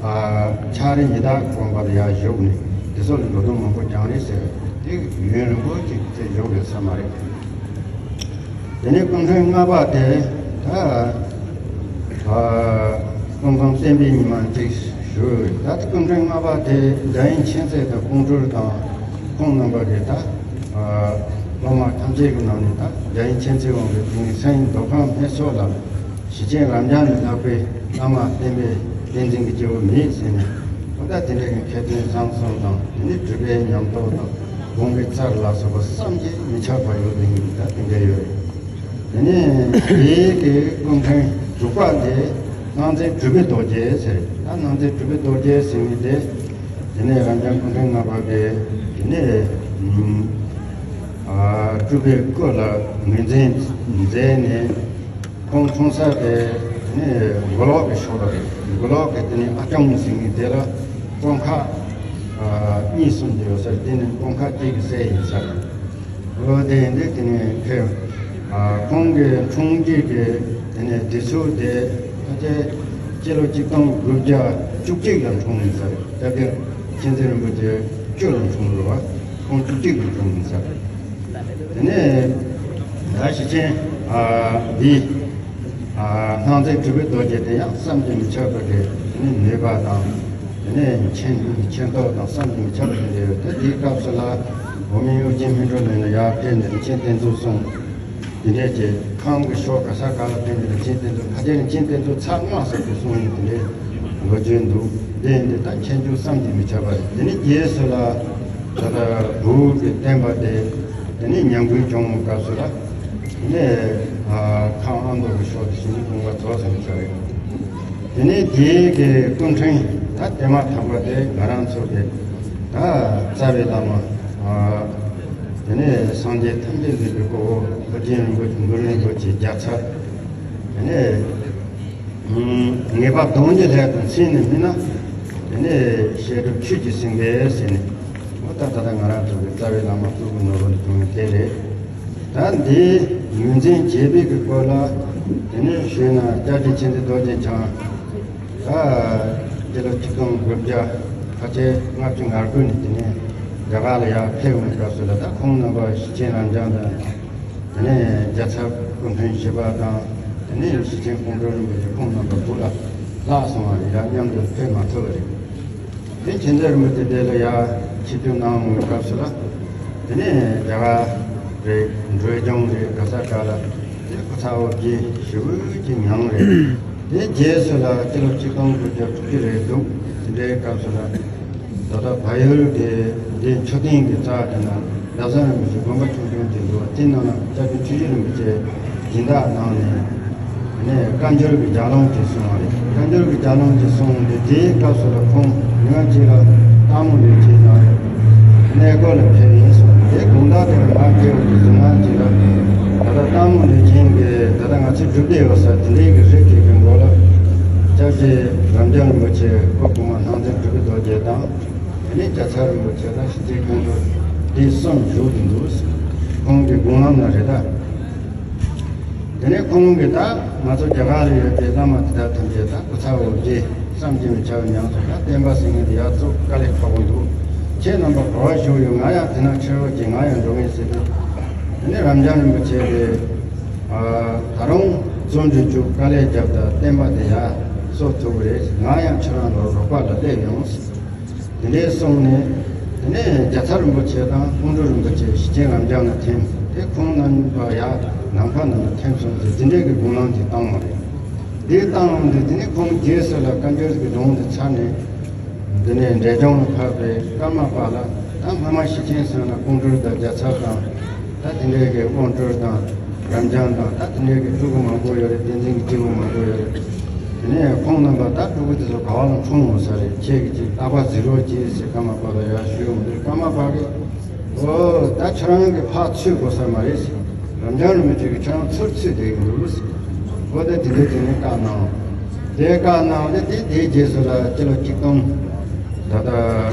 ཕྱག་རེ་ཉི་ཟླ་དགོན་པ་ལ་ཡར་བཞུགས་ནས་དེ་ཚོ་ལ་འགྲོ་དོན་མང་པོ་བསྐྱངས་རེད་ཟེར་དེ་ཡུན་རིང་པོ་ཅིག་ཚེ་བཞུགས་ཡོད་ས་མ་རེད། དེ་ནས་སྐུ་ཕྲེང་ལྔ་པ་དེ་ད་ཨ་ཀུན་བཟང་བསྟན་པའི་ཉི་མ་གཅིག་ཞུ། ད་སྐུ་ཕྲེང་ལྔ་པ་དེ་འཇམ་དབྱངས་མཁྱེན་བརྩེ་དང་ཀོང་སྤྲུལ་དང་ཁོང་རྣམ་པ་གིས་ད་ཨ་སློབ་མ་ཐམས་ཅད་ཀྱི་ནང་ནས་ད་འཇམ་དབྱངས་མཁྱེན་བརྩེ་དབང་པོའི་དེ་ནས་སེང་མདོ་ཁམས་སྨད་ཕྱོགས་ལ་ཞེ་ཆེན་རབ་འབྱམས་ལས་ལྷག་པའི་བླ་མ་བསྟན་པའི་བསྟན་འཛིན་གྱི་སྐྱེ་བོ་མེད་ཟེར་ནས་ཁོ་ད་དེ་འདྲ་གི་མཁས་བཙུན་བཟང་གསུམ་དང་དེ་ནས་གྲུབ་པའི་ཉམས་རྟོགས་དང་། དགོངས་པའི་རྩལ་ལ་སོགས་པ་བསམ་གྱིས་མི་ཁྱབ་པ་ཡོད་པའི་ད་དེ་འདྲ་ཡོད་རེད། དེ་ནས་དེའི་གི་སྐུ་ཕྲེང་དྲུག་པ་དེ་སྣང་མཛད་གྲུབ་པའི་རྡོ་རྗེ་ཟེར། ད་སྣང་མཛད་གྲུབ་པའི་རྡོ་རྗེ་ཟེར་མཁན་དེ་དེ་ནས་རབ་འབྱམས་སྐུ་ཕྲེང་ལྔ་པ་གི་དེ་ནས་ཨ་སྤྲུལ་པའི་སྐུ་ལ་ངོས་འཛིན་མཛད་ནས། ཁོང་འཁྲུངས་ས་དེ་ནི་མགོ་ལོག་གི་ཕྱོགས་ལ་རེད། མགོ་ལོག་གི་དེ་ནི་ཨ་སྐྱོང་ཟེར་མཁན་དེ་ལ་དཔོན་ཁག་ཨ་གཉིས་གསུམ་དེ་ཡོད་ས་རེད། དེ་ནི་དཔོན་ཁག་གཅིག་གི་སྲས་ཡིན་ས་རེད། འོ་དེ་ཡིན་དུས་དེ་ནི་ཁོས་ཨ་ཁོང་གི་འཁྲུངས་རྒྱུ་གི་དེ་ནི་དུས་ཚོད་དེ་ཕལ་ཆེར་སྤྱི་ལོ་གཅིག་སྟོང་དགུ་བརྒྱ་བཅུ་གཅིག་ལ་འཁྲུངས་ཡིན་ས་རེད། སྐྱབས་རྗེ་མཁྱེན་བརྩེ་རིན་པོ་ཆེ་བཅུ་ལ་འཁྲུངས་རེད་བ། ཁོང་བཅུ་གཅིག་ལ་འཁྲུངས་ཡིན་ས་རེད། དེ་ནས་ད་ཞེ་ཆེན་ཨ་འདི་ཨ་སྣང་མཛད་གྲུབ་པའི་རྡོ་རྗེ་དེ་ཡང་བསམ་གྱིས་མི་ཁྱབ་པ་གི་དེ་ནས་ནུས་པ་དང་། དེ་ནས་མཁྱེན་མཁྱེན་རྟོགས་དང་བསམ་གྱིས་མི་ཁྱབ་པ་དེ་འདྲ་ཡོད་དེ། དེའི་སྐབས་སུ་ལ་འོག་མིན་ཨོ་རྒྱན་སྨིན་གྲོལ་གླིང་ལ་ཡར་ཕེབས་ནས་རིན་ཆེན་གཏེར་མཛོད་གསུངས། དེ་འདྲས་ཀྱི་ཁམས་ཀྱི་ཕྱོགས་ག་ས་ག་ལ་ཕེབས་ནས་རིན་ཆེན་གཏེར་མཛོད་ཕལ་ཆེར་རིན་ཆེན་གཏེར་མཛོད་ཚར་ལྔ་ཙམ་དུ་གསུངས་ཡོད། དེ་འདྲའི་ལོ་རྒྱུས་འདུག་དེ་འདི་ད་མཁྱེན་རྒྱུ་བསམ་གྱིས་མི་ཁྱབ་པ་རེད། དེ་ནི་རྗེས་སུ་ལ་ད་ལྟ་བོད་ཀྱི་བསྟན་པ་དེ་དེ་ནི་ཉམས་རྒུད་བྱུང་བའི་སྐབས་སུ་ལ་དེ་ནི་ཨ་ཁམས་ཨ་མདོ་གི་ཕྱོགས་དེ་ཞིང་ཆེན་སྟོང་པ་རྫོགས་ཟིན་ས་རེད། དེ་ནི་རྗེས་ཀྱི་སྐུ་ཕྲེང་ད་དེ་མ་ཐག་པ་དེ་ང་རང་ཚོ་གི་ད་རྩ་བའི་བླ་མ་ཨ་དེ་ནས་སངས་རྒྱས་ཐམས་ཅད་འདུས་པའི་སྐུ་འོ་ཨོ་རྒྱན་རིན་པོ་ཆེ་མགོན་རིན་པོ་ཆེ་རྒྱལ་ཚབ། དེ་ནས་ངེས་པ་གདོང་གི་ལྷ་དང་མཚན་ནས་སྨིན་ན། དེ་ནས་བཤད་སྒྲུབ་ཆོས་ཀྱི་སེང་གེ་ཟེར་ནས་འོ་ད་ད་ལྟ་ང་རང་ཚོ་གི་རྩ་བའི་བླ་མ་གཙུག་གི་ནོར་བུ་ལ་བྱུང་བའི་དེ་རེད། ད་འདི་ངོས་འཛིན་བྱེད་པའི་གི་སྐོར་ལ་དེ་ནས་ཞུས་ན་སྐྱབས་རྗེ་མཁྱེན་བརྩེ་རྡོ་རྗེ་འཆང་། ད་སྤྱི་ལོ་ཆིག་སྟོང་དགུ་བརྒྱ་ཁ་ཆེ་ལྔ་བཅུ་ང་དགུ་ནས་དེ་ནས་རྒྱ་གར་ལ་ཡར་ཕེབས་འོང་སྐབས་སུ་ལ་ད་ཁོང་རྣམ་པ་ཞེ་ཆེན་རབ་འབྱམས་དང་། དེ་ནས་རྒྱལ་ཚབ་སྐུ་ཕྲེང་བཞི་པ་དང་། དེ་ནས་ཞེ་ཆེན་ཀོང་སྤྲུལ་རིན་པོ་ཆེ་ཁོང་རྣམ་པ་བོད་ལ་ལྷག་སོང་བ་རེད། ཡང་མཉམ་དུ་ཕེབས་མ་ཐུབ་པ་རེད། དེ་མཁྱེན་བརྩེ་རིན་པོ་ཆེ་དེ་ལ་ཡར་ཆིབས་བསྒྱུར་གནང་འོང་སྐབས་སུ་ལ། དེ་ནས་རྒྱ་གར་རེད། འབྲས་ལྗོངས་རེད། ག་ས་ག་ལ་དེ་སྐུ་ཚ་བོ་རྗེ་ཞེ་པོ་ཅིག་མྱངས་རེད། དེ་རྗེས་སུ་ལ་སྤྱི་ལོ་ཆིག་སྟོང་དགུ་བརྒྱ་དྲུག་ཅུ་རེད་འདུག་དེ་འདྲའི་སྐབས་སུ་ལ་ད་ལྟ་བལ་ཡུལ་གྱི་དེ་མཆོད་རྟེན་གྱི་རྩ་དེ་ན་ཟླ་བཟང་རིན་པོ་ཆེ་དགོན་པ་ཆུང་ཆུང་དེ་འདུག་དེ་ནང་ན་སྐྱབས་རྗེ་ཆོས་རྗེ་རིན་པོ་ཆེ་སྦྱིན་བདག་གནང་ནས། དེ་ནས་བཀའ་འགྱུར་གྱི་ལྗགས་ལུང་ཅིག་གསུངས་པ་རེད། བཀའ་འགྱུར་གྱི་ལྗགས་ལུང་ཅིག་གསུངས་ཏེ་དེའི་སྐབས་སུ་ལ་ཁོང་ཉི་མ་གཅིག་ལ་སྟག་མོ་ལུས་སྦྱིན་གནང་རེད། གནས་སྐོར་ལ་ཕེབས་ཡིན་གསུངས། དེ་དགོང་དག་དེར་ང་ཕེབས་པའི་གཟིམ་ཁང་གཅིག་ལ་ད་ལྟ་སྟག་མོ་ལུས་སྦྱིན་གྱི་ད་ལྟ་ང་ཚོའི་སྒྲུབ་སྡེ་ཡོད་ས་དེ་འདྲའི་གི་རི་གཅིག་གི་མགོ་ལ་སྐྱབས་རྗེ་རབ་འབྱམས་རིན་པོ་ཆེ་སྐུ་གོང་མ་སྣང་མཛད་གྲུབ་པའི་རྡོ་རྗེ་དང་། དེ་ནས་རྒྱལ་ཚབ་རིན་པོ་ཆེ་དང་ཞེ་ཆེན་ཀོང་སྤྲུལ་འདི་གསུམ་བཞུགས་ཀྱི་འདུག་ཁོང་གི་སྒོམ་ལམ་ན་རེད་ད། དེ་ནས་ཁོང་གིས་ད་ང་ཚོ་རྒྱ་གར་ལ་ཡོད་པའི་བླ་མ་དེ་དག་ཐམས་ཅད་ད་སྐུ་ཚ་བོ་རྗེ་བསམ་གྱིས་མི་ཁྱབ་པའི་ཉམས་སུ་ད་བསྟན་པ་ཟེར་མཁན་དེ་ཡར་བཙུགས་དཀའ་ལས་ཁག་པོ་འདུག་ཁྱེད་རྣམ་པ་ག་པར་བཞུགས་ཡོད། ང་ཡང་དེ་ན་ཕྱིར་ལོག་གྱིས་ང་ཡང་འགྲོ་ངེས་ཟེར་དུས། དེ་ནས་རབ་འབྱམས་རིན་པོ་ཆེ་དེ་ད་རུང་བརྩོན་འགྲུས་བཅུག་དཀའ་ལས་རྒྱབ་ད་བསྟན་པ་དེ་ཡར་གསོ་ཐུབ་ཀྱི་རེད། ང་ཡང་ཁྱེད་རང་ལ་རོགས་པ་ལ་སླེབས་ཡོང་། དེ་འདྲས་གསུངས་ནས། དེ་ནས་རྒྱལ་ཚབ་རིན་པོ་ཆེ་དང་ཀོང་སྤྲུལ་རིན་པོ་ཆེ་ཞེ་ཆེན་རབ་འབྱམས་ལ་ཐིམ། དེ་ཁོང་རྣམ་པ་ཡར་ནམ་མཁའ་ནང་ལ་ཐིམ་སོང་ཟེར་དེ་འདྲས་ཀྱི་སྒོམ་ལམ་ཅིག་བཏང་བ་རེད། དེ་བཏང་འོང་དུས་དེ་ནས་ཁོང་རྗེས་སུ་ལ་བཀའ་འགྱུར་གྱི་ལུང་དེ་ཚར་ནས། དེ་ནས་འབྲས་ལྗོངས་ལ་ཕེབས་པའི་ཀརྨ་པ་ལ་ད་སྔོན་མ་ཞེ་ཆེན་ཚང་ལ་ཀོང་སྤྲུལ་དང་རྒྱལ་ཚབ་དང་། ད་དེ་འདྲས་ཀྱི་ཀོང་སྤྲུལ་དང་རབ་འབྱམས་དང་ད་དེ་འདྲས་ཀྱི་སྤྲུལ་སྐུ་མང་པོ་ཡོད་རེད། བསྟན་འཛིན་གྱི་སྤྲུལ་སྐུ་མང་པོ་ཡོད་རེད། དེ་ནས་ཁོང་རྣམ་པ་ད་སྤྲུལ་སྐུ་དེ་ཚོ་ག་བ་ལ་འཁྲུངས་འོང་ས་རེད། ཁྱེད་ཀྱིས་ཅིག་བརྟག་པ་གཟིགས་རོགས་གྱིས་ཟེར་ཀརྨ་པ་ལ་ཡར་ཞུས་འོང་དུས་ཀརྨ་པ་གིས་ཨོ་ད་ཁྱེད་རང་གིས་ཕར་ཚུད་དགོས་ས་མ་རེད་ཟེར། རབ་འབྱམས་རིན་པོ་ཆེ་གིས་ཁྱེད་རང་ཚུར་ཚུད་བསྡད་ཀྱི་འདུག་ཟེར། ཨོ་ད་དེ་འདྲས་དེ་ནས་བཀའ་གནང་། དེ་བཀའ་གནང་སྟེ་དེ་དེའི་རྗེས་སུ་ལ་སྤྱི་ལོ་ཆིག་སྟོང་ད་ལྟ་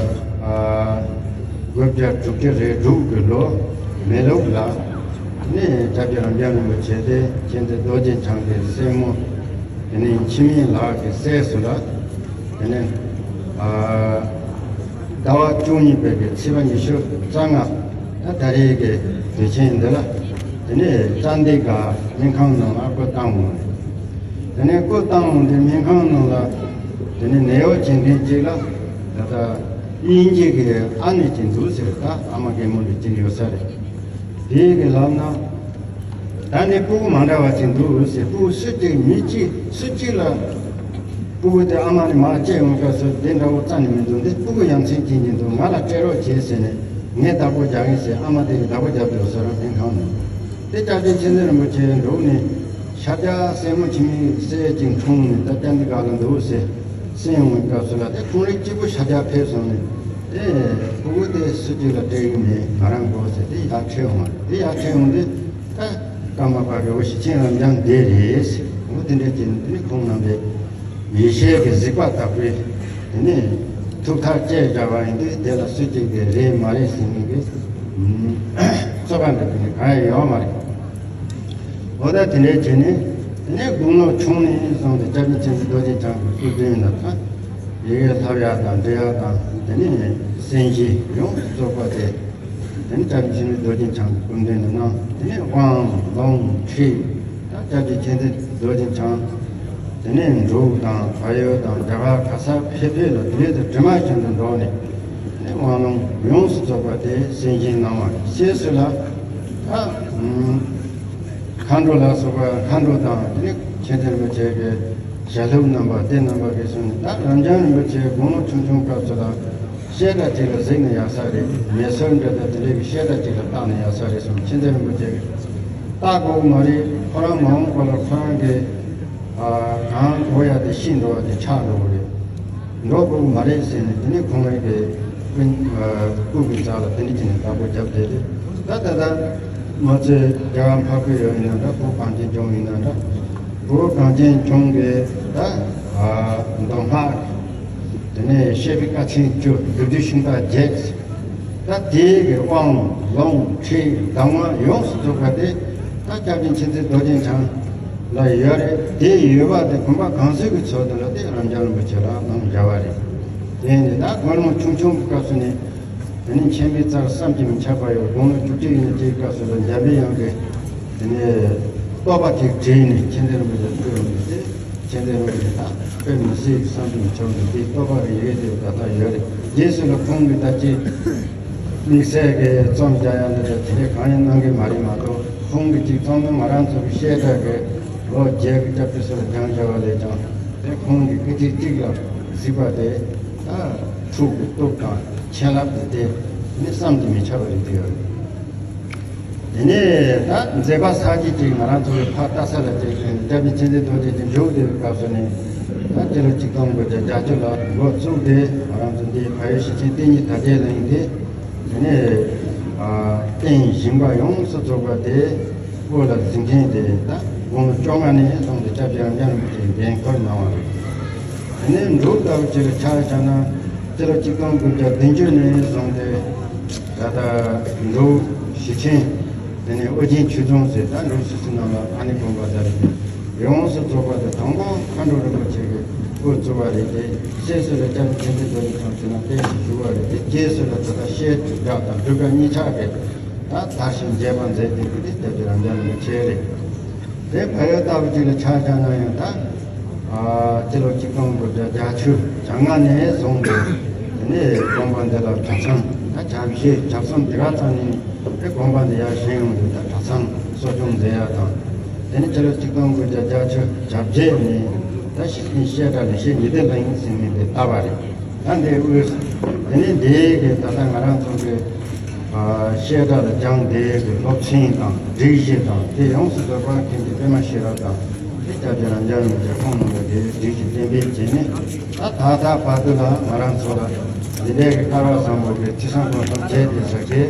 ཨ་དགུ་བརྒྱ་དྲུག་ཅུ་རེ་དྲུག་གི་ལོ་མེ་ལུག་ལ་ནི་སྐྱབས་རྗེ་རབ་འབྱམས་རིན་པོ་ཆེ་དེ་མཁྱེན་བརྩེ་རྡོ་རྗེ་འཆང་གི་སྲས་མོ་དེ་ནས་འཆི་མེད་ལགས་ཀྱི་སྲས་སུ་ལ་དེ་ནས་ཨ་ཟླ་བ་བཅུ་གཉིས་པའི་གི་ཚེས་པ་ཉི་ཤུ་རྩ་ལྔ་ད་ད་རེས་ཀྱི་དུས་ཆེན་འདི་ལ་དེ་ནས་ཙན་དན་དགའ་སྨན་ཁང་ནང་ལ་སྐུ་བལྟམས་འོང་། དེ་ནས་སྐུ་བལྟམས་འོང་དུས་སྨན་ཁང་ནང་ལ་དེ་ནས་ནད་གཡོག་བྱེད་མཁན་གཅིག་ལ་ད་ལྟ་དབྱིན་ཇི་གི་ཨ་ནེ་གཅིག་འདུག་ཟེར། ད་ཨ་མ་རྒན་མོ་ལ་གཅིག་ཡོད་ས་རེད། དེའི་གི་ལབ་ན། ད་ནི་སྤུ་གུ་མ་འདྲ་བ་ཅིག་འདུག་ཟེར། སྤུ་གུ་སུ་གཅིག་མི་གཅིག་སུ་གཅིག་ལ་སྤུ་གུ་དེ་ཨ་མ་ནས་མར་སྐྱེས་ཡོང་སྐབས་སུ་དེ་འདྲ་བོ་རྩ་ནས་མི་འདུག་འདི་སྤུ་གུ་ཡ་མཚན་སྐྱེ་གྱིན་འདུག་ང་ལ་སྤྲད་རོགས་བྱེད་ཟེར་ནས་ ངས་བདག་པོ་རྒྱག་གིན་ཟེར། ཨ་མ་དེ་གིས་བདག་པོ་རྒྱབ་འདུག་ཟེར། རང་སྨན་ཁང་ནས་དེ་སྐྱབས་རྗེ་མཁྱེན་བརྩེ་རིན་པོ་ཆེ་འགྲོ་ནས་ཤ་རྒྱགས་སེན་མོ་ཆེན་མོའི་སྲས་ཅིག་འཁྲུངས་ནས་ད་སྐྱབས་འདི་ག་ལ་འདུག་ཟེར་གསན་ཡོང་བའི་སྐབས་སུ་ལ། དེ་ཁོང་རང་གཅིག་པུ་ཤ་རྒྱགས་ཕེབས་སོང་ནས། དེ་ཕྲུ་གུ་དེ་སུ་གཅིག་ལ་སྤྲད་ཡོད་མེད། ང་རང་དགོས་ཟེར། དེ་ཡར་ཁྲིད་འོང་བ་རེད། དེ་ཡར་ཁྲིད་འོང་དུས་ད་ཀརྨ་པ་རི་བོ་ཞེ་ཆེན་རབ་འབྱམས་འདི་རེད་ཟེར། འོ་དེ་འདྲ་བྱས་ནས་དེ་ནི་ཁོང་རྣམ་པས་ཡེ་ཤེས་ཀྱི་གཟིགས་པ་ལྟ་བུའི་དེ་ནས་ཐུགས་ཐག་བཅད་བཞག་པ་ཡིན་དུས། དེ་ལ་སུ་གཅིག་གིས་རེད་མ་རེད་ཟེར་མཁན་གྱི་རྩོད་པ་འདི་དེ་ནི་གང་ཡང་ཡོད་མ་རེད། འོ་ད་དེ་འདྲ་བྱས་ནས་དེ་ནས་དགུང་ལོ་ཆུང་ནས་བཟུང་སྟེ་སྐྱབས་རྗེ་མཁྱེན་བརྩེ་རྡོ་རྗེ་འཆང་གི་སྐུ་མདུན་ལ་ད་ཡི་གེ་ལྷབ་ཡག་དང་འབྲི་ཡག་དང་། དེ་ནས་གསན་བཞེས་ཡོངས་སུ་རྫོགས་པ་དེ་དེ་ནས་སྐྱབས་རྗེ་མཁྱེན་བརྩེ་རྡོ་རྗེ་འཆང་གི་སྐུ་མདུན་དུ་གནང་། དེ་ནས་དབང་ལུང་ཁྲིད། ད་སྐྱབས་རྗེ་མཁྱེན་བརྩེ་རྡོ་རྗེ་འཆང་དེ་ནས་འབྲུག་དང་བལ་ཡུལ་དང་རྒྱ་གར་ག་ས་ཕེབས་ཕེབས་ལ་དེ་རིང་དུ་གྲིབ་མ་བཞིན་དུ་འགྲོགས་ནས། དེ་ནས་དབང་ལུང་ཡོངས་སུ་རྫོགས་པ་དེ་གསན་བཞེས་གནང་བ་རེད། ཞེས་སུ་ལ་ད་མཁའ་འགྲོ་ལ་སོགས་པ། མཁའ་འགྲོ་དང་དེ་ནས་མཁྱེན་བརྩེ་རིན་པོ་ཆེ་གི་ཞལ་སློབ་རྣམ་པ་དེ་རྣམ་པ་གིས་གསུངས་ནས། ད་རབ་འབྱམས་རིན་པོ་ཆེ་དགུང་ལོ་ཆུང་ཆུང་སྐབས་སུ་ལ་བཤད་གྲྭ་ཅིག་ལ་གཟིགས་ན་ཡག་ས་རེད། མེ་སོར་འདྲ་དང་དེ་འདྲ་གི་བཤད་གྲྭ་ཅིག་ལ་བཏགས་ན་ཡག་ས་རེད་གསུངས། མཁྱེན་བརྩེ་རིན་པོ་ཆེ་གིས་བཏགས་དགོས་མ་རེད། ཁོ་རང་མ་འོངས་པ་ལ་ཁོ་རང་གི་ཨ་གང་དགོས་ཡག་དེ་ཤི་འགྲོ་བ་དེ་ཆགས་འགྲོ་གི་རེད། འགྲོ་དགོས་མ་རེད་ཟེར་ནས། དེ་ནས་ཁོང་རང་གི་སྐུ་ཨ་སྐུ་གི་རྩ་ལ་དེ་འདྲ་བྱས་ནས་བདག་པོ་བརྒྱབ་བསྡད་དེ། ད་ད་ལྟ་ང་ཚོའི་རྒྱལ་བ་འཕགས་པའི་ཡུལ་ཡིན་ན་འདྲ། བོད་གངས་ཅན་ལྗོངས་ཡིན་ན་འདྲ། བོད་གངས་ཅན་ལྗོངས་ཀྱི་ད་ཨ་མདོ་སྔགས། དེ་ནས་བཤད་པའི་སྐར་ཆེན་བཅུ། སྒྲུབ་བརྒྱུད་ཤིང་རྟ་བརྒྱད། ད་དེའི་གི་དབང་ལུང་ཁྲིད་གདམས་ངག་ཡོངས་སུ་རྫོགས་པ་དེ་ད་སྐྱབས་རྗེ་མཁྱེན་བརྩེ་རྡོ་རྗེ་འཆང་ལ་ཡོད་རེད། དེ་ཡོད་པ་དེ་དགོན་པ་གང་ཚོད་ཀྱི་ཚོད་དུ་ལ་དེ་རབ་འབྱམས་རིན་པོ་ཆེ་ལ་གནང་བཞག་པ་རེད། དེ་ནི་ད་དགུང་ལོ་ཆུང་ཆུང་གི་སྐབས་སུ་ནས། དེ་ནས་མཁྱེན་པའི་རྩལ་བསམ་གྱིས་མི་ཁྱབ་པ་ཡོད། དགུང་ལོ་བཅུ་གཅིག་ཡིན་ན་དེའི་སྐབས་སུ་ལ་འཇམ་པའི་དབྱངས་ཀྱིས་དེ་ནས་བསྟོད་པ་དེ་བྲིས་ནས་མཁྱེན་བརྩེ་རིན་པོ་ཆེར་ཕུལ་བ་རེད། དེ་མཁྱེན་བརྩེ་རིན་པོ་ཆེ་ད་དཔེ་མི་སྲིད་བསམ་གྱིས་མི་ཁྱབ་པ་འདུག་དེའི་བསྟོད་པ་གི་ཡི་གེ་དེ་ད་ལྟ་ཡོད་རེད། རྗེས་སུ་ལ་ཁོང་གིས་ད་ཅི་དམིགས་བསལ་གྱི་རྩོམ་རྒྱག་ཡག་འདི་ད་དེ་འདྲ་གང་ཡང་གནང་གི་མ་རེད་མ་གཏོགས། ཁོང་གིས་ཅིག་རྩོམ་ན་ང་རང་ཚོ་གི་བཤད་གྲྭ་གི་ལོ་བརྒྱད་ཀྱི་སྐབས་དུས་སུ་ལ་སྦྱངས་བྱ་བ་ལས་ཀྱང་། དེ་ཁོང་གི་སྐུ་ཚེ་གཅིག་ལ་གཟིགས་པ་དེ་ད་ཐུགས་ཀྱི་སྟོབས་དང་བྱིན་རླབས་དེ་དེ་ནི་བསམ་གྱིས་མི་ཁྱབ་པ་རེད་དེ་ཡོད། དེ་ནས་ད་མཛད་པ་གསར་བརྗེ་ཅིག་ང་རང་ཚོ་གི་ཕར་ལྟ་ས་ལ་དེ་བཞིན་སྐྱབས་རྗེ་མཁྱེན་བརྩེ་རྡོ་རྗེ་དེ་བཞུགས་བསྡད་པའི་སྐབས་སུ་ནས། ད་སྤྱི་ལོ་ཆིག་སྟོང་དགུ་བརྒྱ་བརྒྱད་ཅུ་ལ་འགོ་བཙུགས་ཏེ། ང་རང་ཚོ་འདི་བལ་ཡུལ་ཞེ་ཆེན་བསྟན་གཉིས་དར་རྒྱས་གླིང་དེ། དེ་ནས་ཨ་རྟེན་བཞེངས་པ་ཡོངས་སུ་རྫོགས་པ་དེ་དབུ་ལ་འཛིན་མཁན་དེ་ད་དགུང་ལོ་བཅོ་ལྔ་ནས་བཟུང་སྟེ་སྐྱབས་རྗེ་རབ་འབྱམས་རིན་པོ་ཆེས་འགན་ཁུར་གནང་བ་རེད། དེ་ནས་འབྲུག་ལྟ་བུ་ཅིག་ལ་ཆ་བཞག་ན། སྤྱི་ལོ་ཆིག་སྟོང་དགུ་བརྒྱ་བདུན་ཅུ་ནས་བཟུང་སྟེ་ད་ལྟ་འབྲུག་ཞེ་ཆེན། དེ་ནས་ཨོ་རྒྱན་ཆོས་རྫོང་ཟེར། ད་འབྲུག་ཕྱི་སྲིད་ནང་ལ་ཨ་ནི་དགོན་པ་ཟེར་རེད། ཡོངས་སུ་རྫོགས་པ་དེ་དང་པོ་མཁའ་འགྲོ་རིན་པོ་ཆེ་གིས་འགོ་བཙུགས་པ་རེད་དེ། སྲས་སུ་ལ་སྐྱབས་རྗེ་མཁྱེན་བརྩེ་རྡོ་རྗེ་འཆང་དེ་ན་བརྟན་ཞིང་བཞུགས་པ་རེད་དེ། རྗེས་སུ་ལ་ད་ལྟ་བཤད་སྒྲུབ་སྒྲ་དང་སྒྲུབ་པ་གཉིས་ཆར་གྱི་ད་དར་ཞིང་རྒྱས་པ་མཛད་དེ་གི་དེ་སྐྱབས་རྗེ་རབ་འབྱམས་རིན་པོ་ཆེ་རེད། དེ་བལ་ཡུལ་ལྟ་བུ་ཅིག་ལ་ཆ་བཞག་ན་ཡང་ད་ཨ་སྤྱི་ལོ་ཆིག་སྟོང་དགུ་བརྒྱ་བརྒྱད་ཅུ་གྱ་ལྔ་ནས་བཟུང་སྟེ། དེ་ནས་དགོན་པ་འདི་ལ་གྲྭ་ཚང་ད་བྱ་བཞི་བྱ་གསུམ་དེ་ག་ཚང་ནས་དེ་དགོན་པ་འདི་ཡར་བཞེངས་ཡོང་དུས་ད་གྲྭ་ཚང་གསོ་སྐྱོང་མཛད་ཡག་དང་། དེ་ནས་སྤྱི་ལོ་ཆིག་སྟོང་དགུ་བརྒྱ་བརྒྱད་ཅུ་གྱ་བརྒྱད་ནས་ད་ཤེར་ཕྱིན་བཤད་གྲྭ་ལེགས་བཤད་ཉི་ཟླའི་གླིང་ཟེར་མཁན་དེ་བཏབ་པ་རེད། ད་འདི་དབུས་སུ་དེ་ནས་འདི་གི་ད་ལྟ་ང་རང་ཚོ་གི་ཨ་བཤད་གྲྭ་ལ་སྦྱངས་དེ་གི་སློབ་ཚན་དང་སྒྲིག་གཞི་དང་དེ་ཡོངས་སུ་རྫོགས་པ་མཁན་གྱི་པད་མ་ཤེས་རབ་དང་དེ་སྐྱབས་རྗེ་རབ་འབྱམས་རིན་པོ་ཆེ་ཁོང་རྣམ་པས་དེ་སྒྲིག་གཞི་གཏན་འབེབས་བྱས་ནས། ད་ད་ལྟ་བར་དུ་ལ་ང་རང་ཚོ་ལ་འདི་འདྲའི་གི་སྐལ་བ་བཟང་པོ་གི་ཚེས་བཟང་དགོང་དག་བྱས་ཏེ་ཟེར་གི།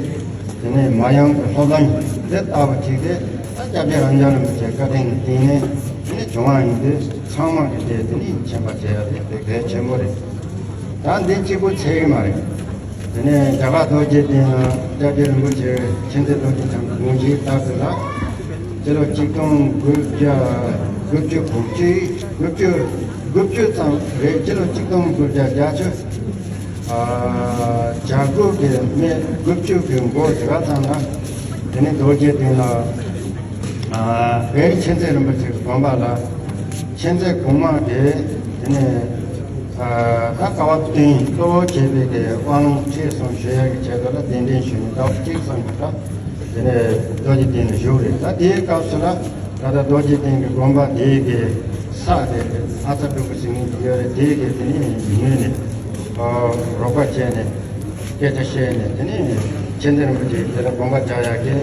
དེ་ནས་མ་ཡང་གི་སློབ་ལམ་དེ་ལྟ་བུ་ཅིག་དེ་ད་སྐྱབས་རྗེ་རབ་འབྱམས་རིན་པོ་ཆེ་བཀའ་དྲིན་གྱི་རྐྱེན་ནས་དེ་ནས་བྱུང་བ་ཡིན་དུས། ཚང་མ་གི་དེ་དེ་ནས་མཁྱེན་པ་བྱེད་ཡ་དེ་དེ་གལ་ཆེན་པོ་རེད། ད་འདི་གཅིག་པུ་ཚད་ཀྱི་མ་རེད། དེ་ནས་རྒྱ་གར་རྡོ་རྗེ་གདན་ལ་སྐྱབས་རྗེ་རིན་པོ་ཆེ་མཁྱེན་བརྩེ་རྡོ་རྗེ་འཆང་གི་དགོངས་གཞི་ལྟར་དུ་ལ། སྤྱི་ལོ་ཆིག་སྟོང་དགུ་བརྒྱ་དགུ་བཅུ་གོ་གཅིག་དགུ་བཅུ་དགུ་བཅུ་ཙམ་རེད། སྤྱི་ལོ་ཆིག་སྟོང་དགུ་བརྒྱ་བརྒྱད་ཅུ་ཨ་གྱ་དགུ་གི་སྨད་དགུ་བཅུ་གི་འགོ་དེ་ག་ཙམ་ལ། དེ་ནས་རྡོ་རྗེ་གདན་ལ་ཨ་བེར་མཁྱེན་བརྩེ་རིན་པོ་ཆེ་གི་དགོན་པ་ལ་མཁྱེན་བརྩེ་གོང་མ་གིས་དེ་ནས་ཨ་ད་དཀའ་བ་སྟོན་གཙོ་བོ་བྱས་པའི་གི་དབང་ལུང་ཁྲིད་གསུམ་ཞུ་ཡག་གི་ཆེད་དུ་ལ་གདན་འདྲེན་ཞུས་ནས་ཟླ་བ་གཅིག་ཙམ་གྱི་སྐབས་དེ་ནས་རྡོ་རྗེ་གདན་ལ་བཞུགས་རེད། ད་དེའི་སྐབས་སུ་ལ་ད་ལྟ་རྡོ་རྗེ་གདན་གྱི་དགོན་པ་དེའི་གི་ས་དེ་ཨ་ཙ་སྤྲུལ་སྐུ་ཟེར་མཁན་ཅིག་ཡོད་རེད། དེའི་གི་དེ་ནས་ཉུལ་ནས་ཨ་རོགས་པ་བྱས་ནས་སྐད་ཆ་བཤད་ནས། དེ་ནས་ མཁྱེན་བརྩེ་རིན་པོ་ཆེ་དེ་ལ་དགོངས་པ་རྒྱག་ཡག་གི་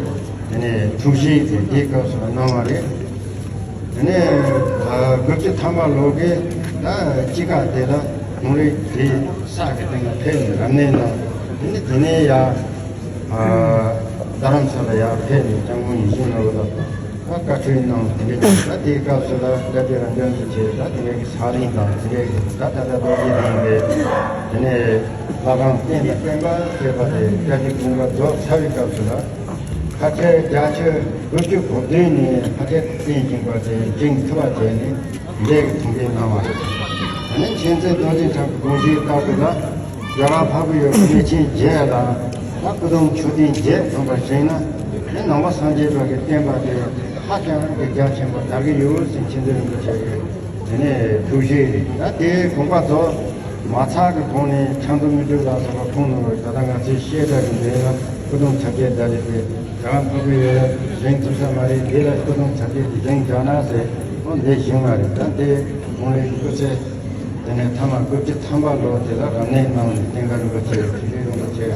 དེ་ནས་ཐུགས་བཞེད་དེ་དེའི་སྐབས་སུ་གནང་བ་རེད། དེ་ནས་དགུ་བཅུ་ཐམ་པ་ལོ་གི་ད་དཔྱིད་ཀ་དེ་ལ་ཁོང་རང་གི་ས་གི་སྟེང་ལ་ཕེབས་ནས་རབ་གནས་གནང་། དེ་ནས་དེ་ནས་ཡར་རྡ་རམ་ས་ལ་ཡར་ཕེབས་ནས་སྐྱབས་མགོན་ཡིད་བཞིན་ནོར་བུ་ལ་ད་བཀའ་འཁྲོལ་གནང་། དེ་ནས་ད་དེའི་སྐབས་སུ་ལ་སྐྱབས་རྗེ་རབ་འབྱམས་རིན་པོ་ཆེ་ད་དེ་འདྲའི་གི་ས་གླིང་དང་དེ་འདྲའི་གི་ད་ད་ལྟ་རྡོ་རྗེ་གླིང་གི་དེ་ནས་ལྷ་ཁང་རྟེན་དང་བརྟེན་པ་བྱས་པ་དེ་སྐྱབས་རྗེ་དགོངས་པ་རྫོགས་ཚར་བའི་སྐབས་སུ་ལ་ཕལ་ཆེར་བརྒྱ་ཆ་དགུ་བཅུ་གོ་བདུན་ནས་ཕལ་ཆེར་རྟེན་བཞེངས་པ་དེ་བཞེངས་ཐུབ་པ་བྱས་ནས་འདས་ཀྱི་ཐུགས་འགན་གནང་བ་རེད། ད་ནི་མཁྱེན་བརྩེ་རྡོ་རྗེ་འཆང་གི་དགོངས་གཞིའི་ལྟར་དུ་ལ་རྒྱ་གར་འཕགས་པའི་ཡུལ་གནས་ཆེན་བརྒྱད་དང་ད་སྐུ་གདུང་མཆོད་རྟེན་བརྒྱད་ཐམ་པ་བཞེངས་ན་ནི་ནང་པ་སངས་རྒྱས་པ་གི་བསྟན་པ་དེ་ཧ་ཅང་གི་རྒྱ་ཆེན་པོ་དར་གྱི་ཡོད་ཟེར་མཁྱེན་བརྩེ་རིན་པོ་ཆེ་གི་དེ་ནས་ཐུགས་བཞེད་རེད། ད་དེའི་དགོངས་པ་རྫོགས་མ་ཚར་གི་གོང་ནས་ཆབ་མདོ་སྨིན་གྲོལ་ལ་སོགས་པ་ཁོང་རྣམ་པ་ད་ལྟ་ང་ཚོའི་བཤད་གྲྭ་གི་མདུན་ལ་སྐུ་གདུང་ཆ་བརྒྱད་བརྡལ་ལེ་དེ་རྒྱ་གར་འཕགས་པའི་ཡུལ་ལ་བཞེངས་ཐུབ་ས་མ་རེད། འདི་ལ་སྐུ་གདུང་ཆ་བརྒྱད་དེ་བཞེངས་བཞག་ན་ཟེར་ཁོང་འདི་བཞེངས་པ་རེད། ད་དེ་ཁོང་རའི་སྐུ་ཚེ་དེ་ནས་ཐ་མ་དགུ་བཅུ་ཐམ་པ་ལོ་དེ་ལ་རབ་གནས་གནང་ནས་བསྟན་དགའ་རིན་པོ་ཆེ་དྲིན་ལས་རིན་པོ་ཆེ་དེ་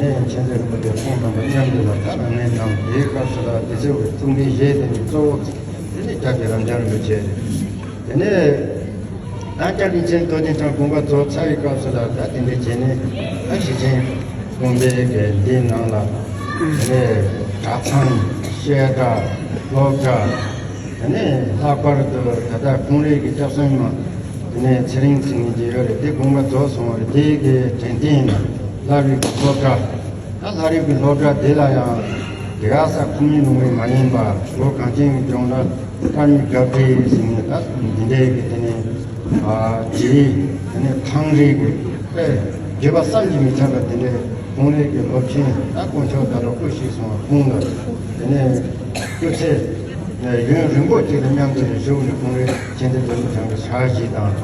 ནས་མཁྱེན་བརྩེ་རིན་པོ་ཆེ་ཁོང་རྣམ་པ་མཉམ་དུ་ལ་ད་རབ་གནས་གནང་། དེའི་སྐབས་སུ་ལ་དེ་ཚོ་གི་ཐུགས་འགན་བཞེས་དེ་ནས་གཙོ་བོ་དེ་ནས་སྐྱབས་རྗེ་རབ་འབྱམས་རིན་པོ་ཆེ་རེད། དེ་ནས་ད་སྐྱབས་རྗེ་མཁྱེན་རྡོ་རྗེ་འཆང་དགོངས་པ་རྫོགས་ཚར་བའི་སྐབས་སུ་ལ་ད་དེ་འདྲ་བྱས་ནས་ད་ཞེ་ཆེན་དགོངས་པའི་གི་འདི་ནང་ལ་དེ་ནས་གྲྭ་ཚང་བཤད་གྲྭ་སློབ་གྲྭ་དེ་ནས་ལྷག་པར་དུ་ད་ལྟ་ཁོང་རའི་གི་སྐྱབས་སེམས་མ་དེ་ནས་ཚེ་རིང་ཟེར་མཁན་ཅིག་ཡོད་རེད། དེ་དགོངས་པ་རྫོགས་སོང་བ་རེད། དེ་གི་དྲན་རྟེན་ལ་ལྷ་རིགས་ཀྱི་སློབ་གྲྭ། ད་ལྷ་རིགས་ཀྱི་སློབ་གྲྭ་དེ་ལ་ཡང་དེ་ག་ས་ཁོངས་མི་ལུང་རིགས་མ་ཡིན་པ་ལོ་གངས་ཅན་གྱི་ལྗོངས་ལ་ཀརྨ་སྒྲ་པཎ་ཟེར་ནས་ད་འདི་འདྲའི་གི་དེ་ནས་ཨ་རྗེ་རིགས་དེ་ནས་ཐང་རིགས་ཀྱི་དཔེ་བརྗོད་པ་བསམ་གྱིས་མི་ཁྱབ་པ་དེ་འདྲའི་ལུང་རིགས་ཀྱི་སློབ་ཆེན་ད་དཀོན་མཆོག་ཟླ་གྲོགས་སྐུ་གཤེགས་སོང་བ་ཁོང་ལ་དེ་ནས་སྐུ་ཚེ་ཡུན་རིང་པོ་ཅིག་ལ་མཉམ་དུ་བཞུགས་ནས་ཁོང་རའི་མཁྱེན་བརྩེ་རྡོ་རྗེ་འཆང་གི་ཕྱག་བཞེས་དང་།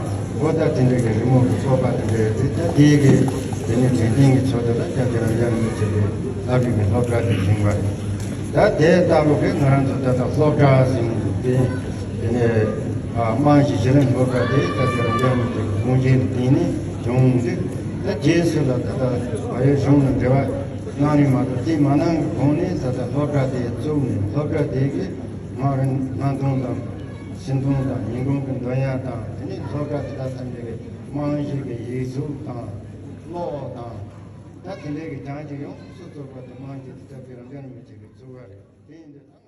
འོ་ད་དེ་འདྲ་གི་རི་མོ་གི་སྤོབས་པ་དེ་འདྲ་རེད། ད་དེའི་གི་དེ་ནས་དྲན་རྟེན་གྱི་ཚོགས་འདུ་ལ་སྐྱབས་རྗེ་རབ་འབྱམས་རིན་པོ་ཆེ་གི་ལྷ་རིགས་ཀྱི་སློབ་གྲྭ་དེ་བཞེངས་པ་རེད། ད་དེ་ལྟ་བུ་གི་ང་རང་ཚོ་ད་ལྟ་སློབ་གྲྭ་ཟེར་དེ་དེ་ནས་ཨ་རྨང་གཞི་གཞི་རིམ་སློབ་གྲྭ་དེ་སྐྱབས་རྗེ་རབ་འབྱམས་རིན་པོ་ཆེ་གི་དགོངས་བཞེད་ལ་བརྟེན་ནས་བྱུང་འདུག་ད་རྗེས་སུ་ལ་ད་ལྟ་བལ་ཡུལ་གཞུང་ལ་འབྲེལ་བ་གནང་ནས་མ་གཏོགས་དེ་མ་གནང་གི་གོང་ནས་ད་ལྟ་སློབ་གྲྭ་དེ་བཙུགས་ནས་སློབ་གྲྭ་དེ་གི་སྔགས་རིམ་སྔགས་འདོན་དང་། སྤྱི་མཐོང་དང་ཉིན་གུང་གི་འདོན་ཡ་དང་དེ་ནས་སློབ་གྲྭ་དེ་དག་ཐམས་ཅད་ཀྱི་རྨང་གཞི་གི་ཡིག་གཟུགས་དང་ཀློག་དང་ད་དེ་འདྲའི་གི་སྦྱང་གཞི་ཡོངས་སུ་རྫོགས་པ་དེ་རྨང་གཞི་དེ་སྐྱབས་རྗེ་རབ་འབྱམས་རིན་པོ་ཆེ་གིས་བཙུགས་པ་རེད། དེ་ཡིན་དུས་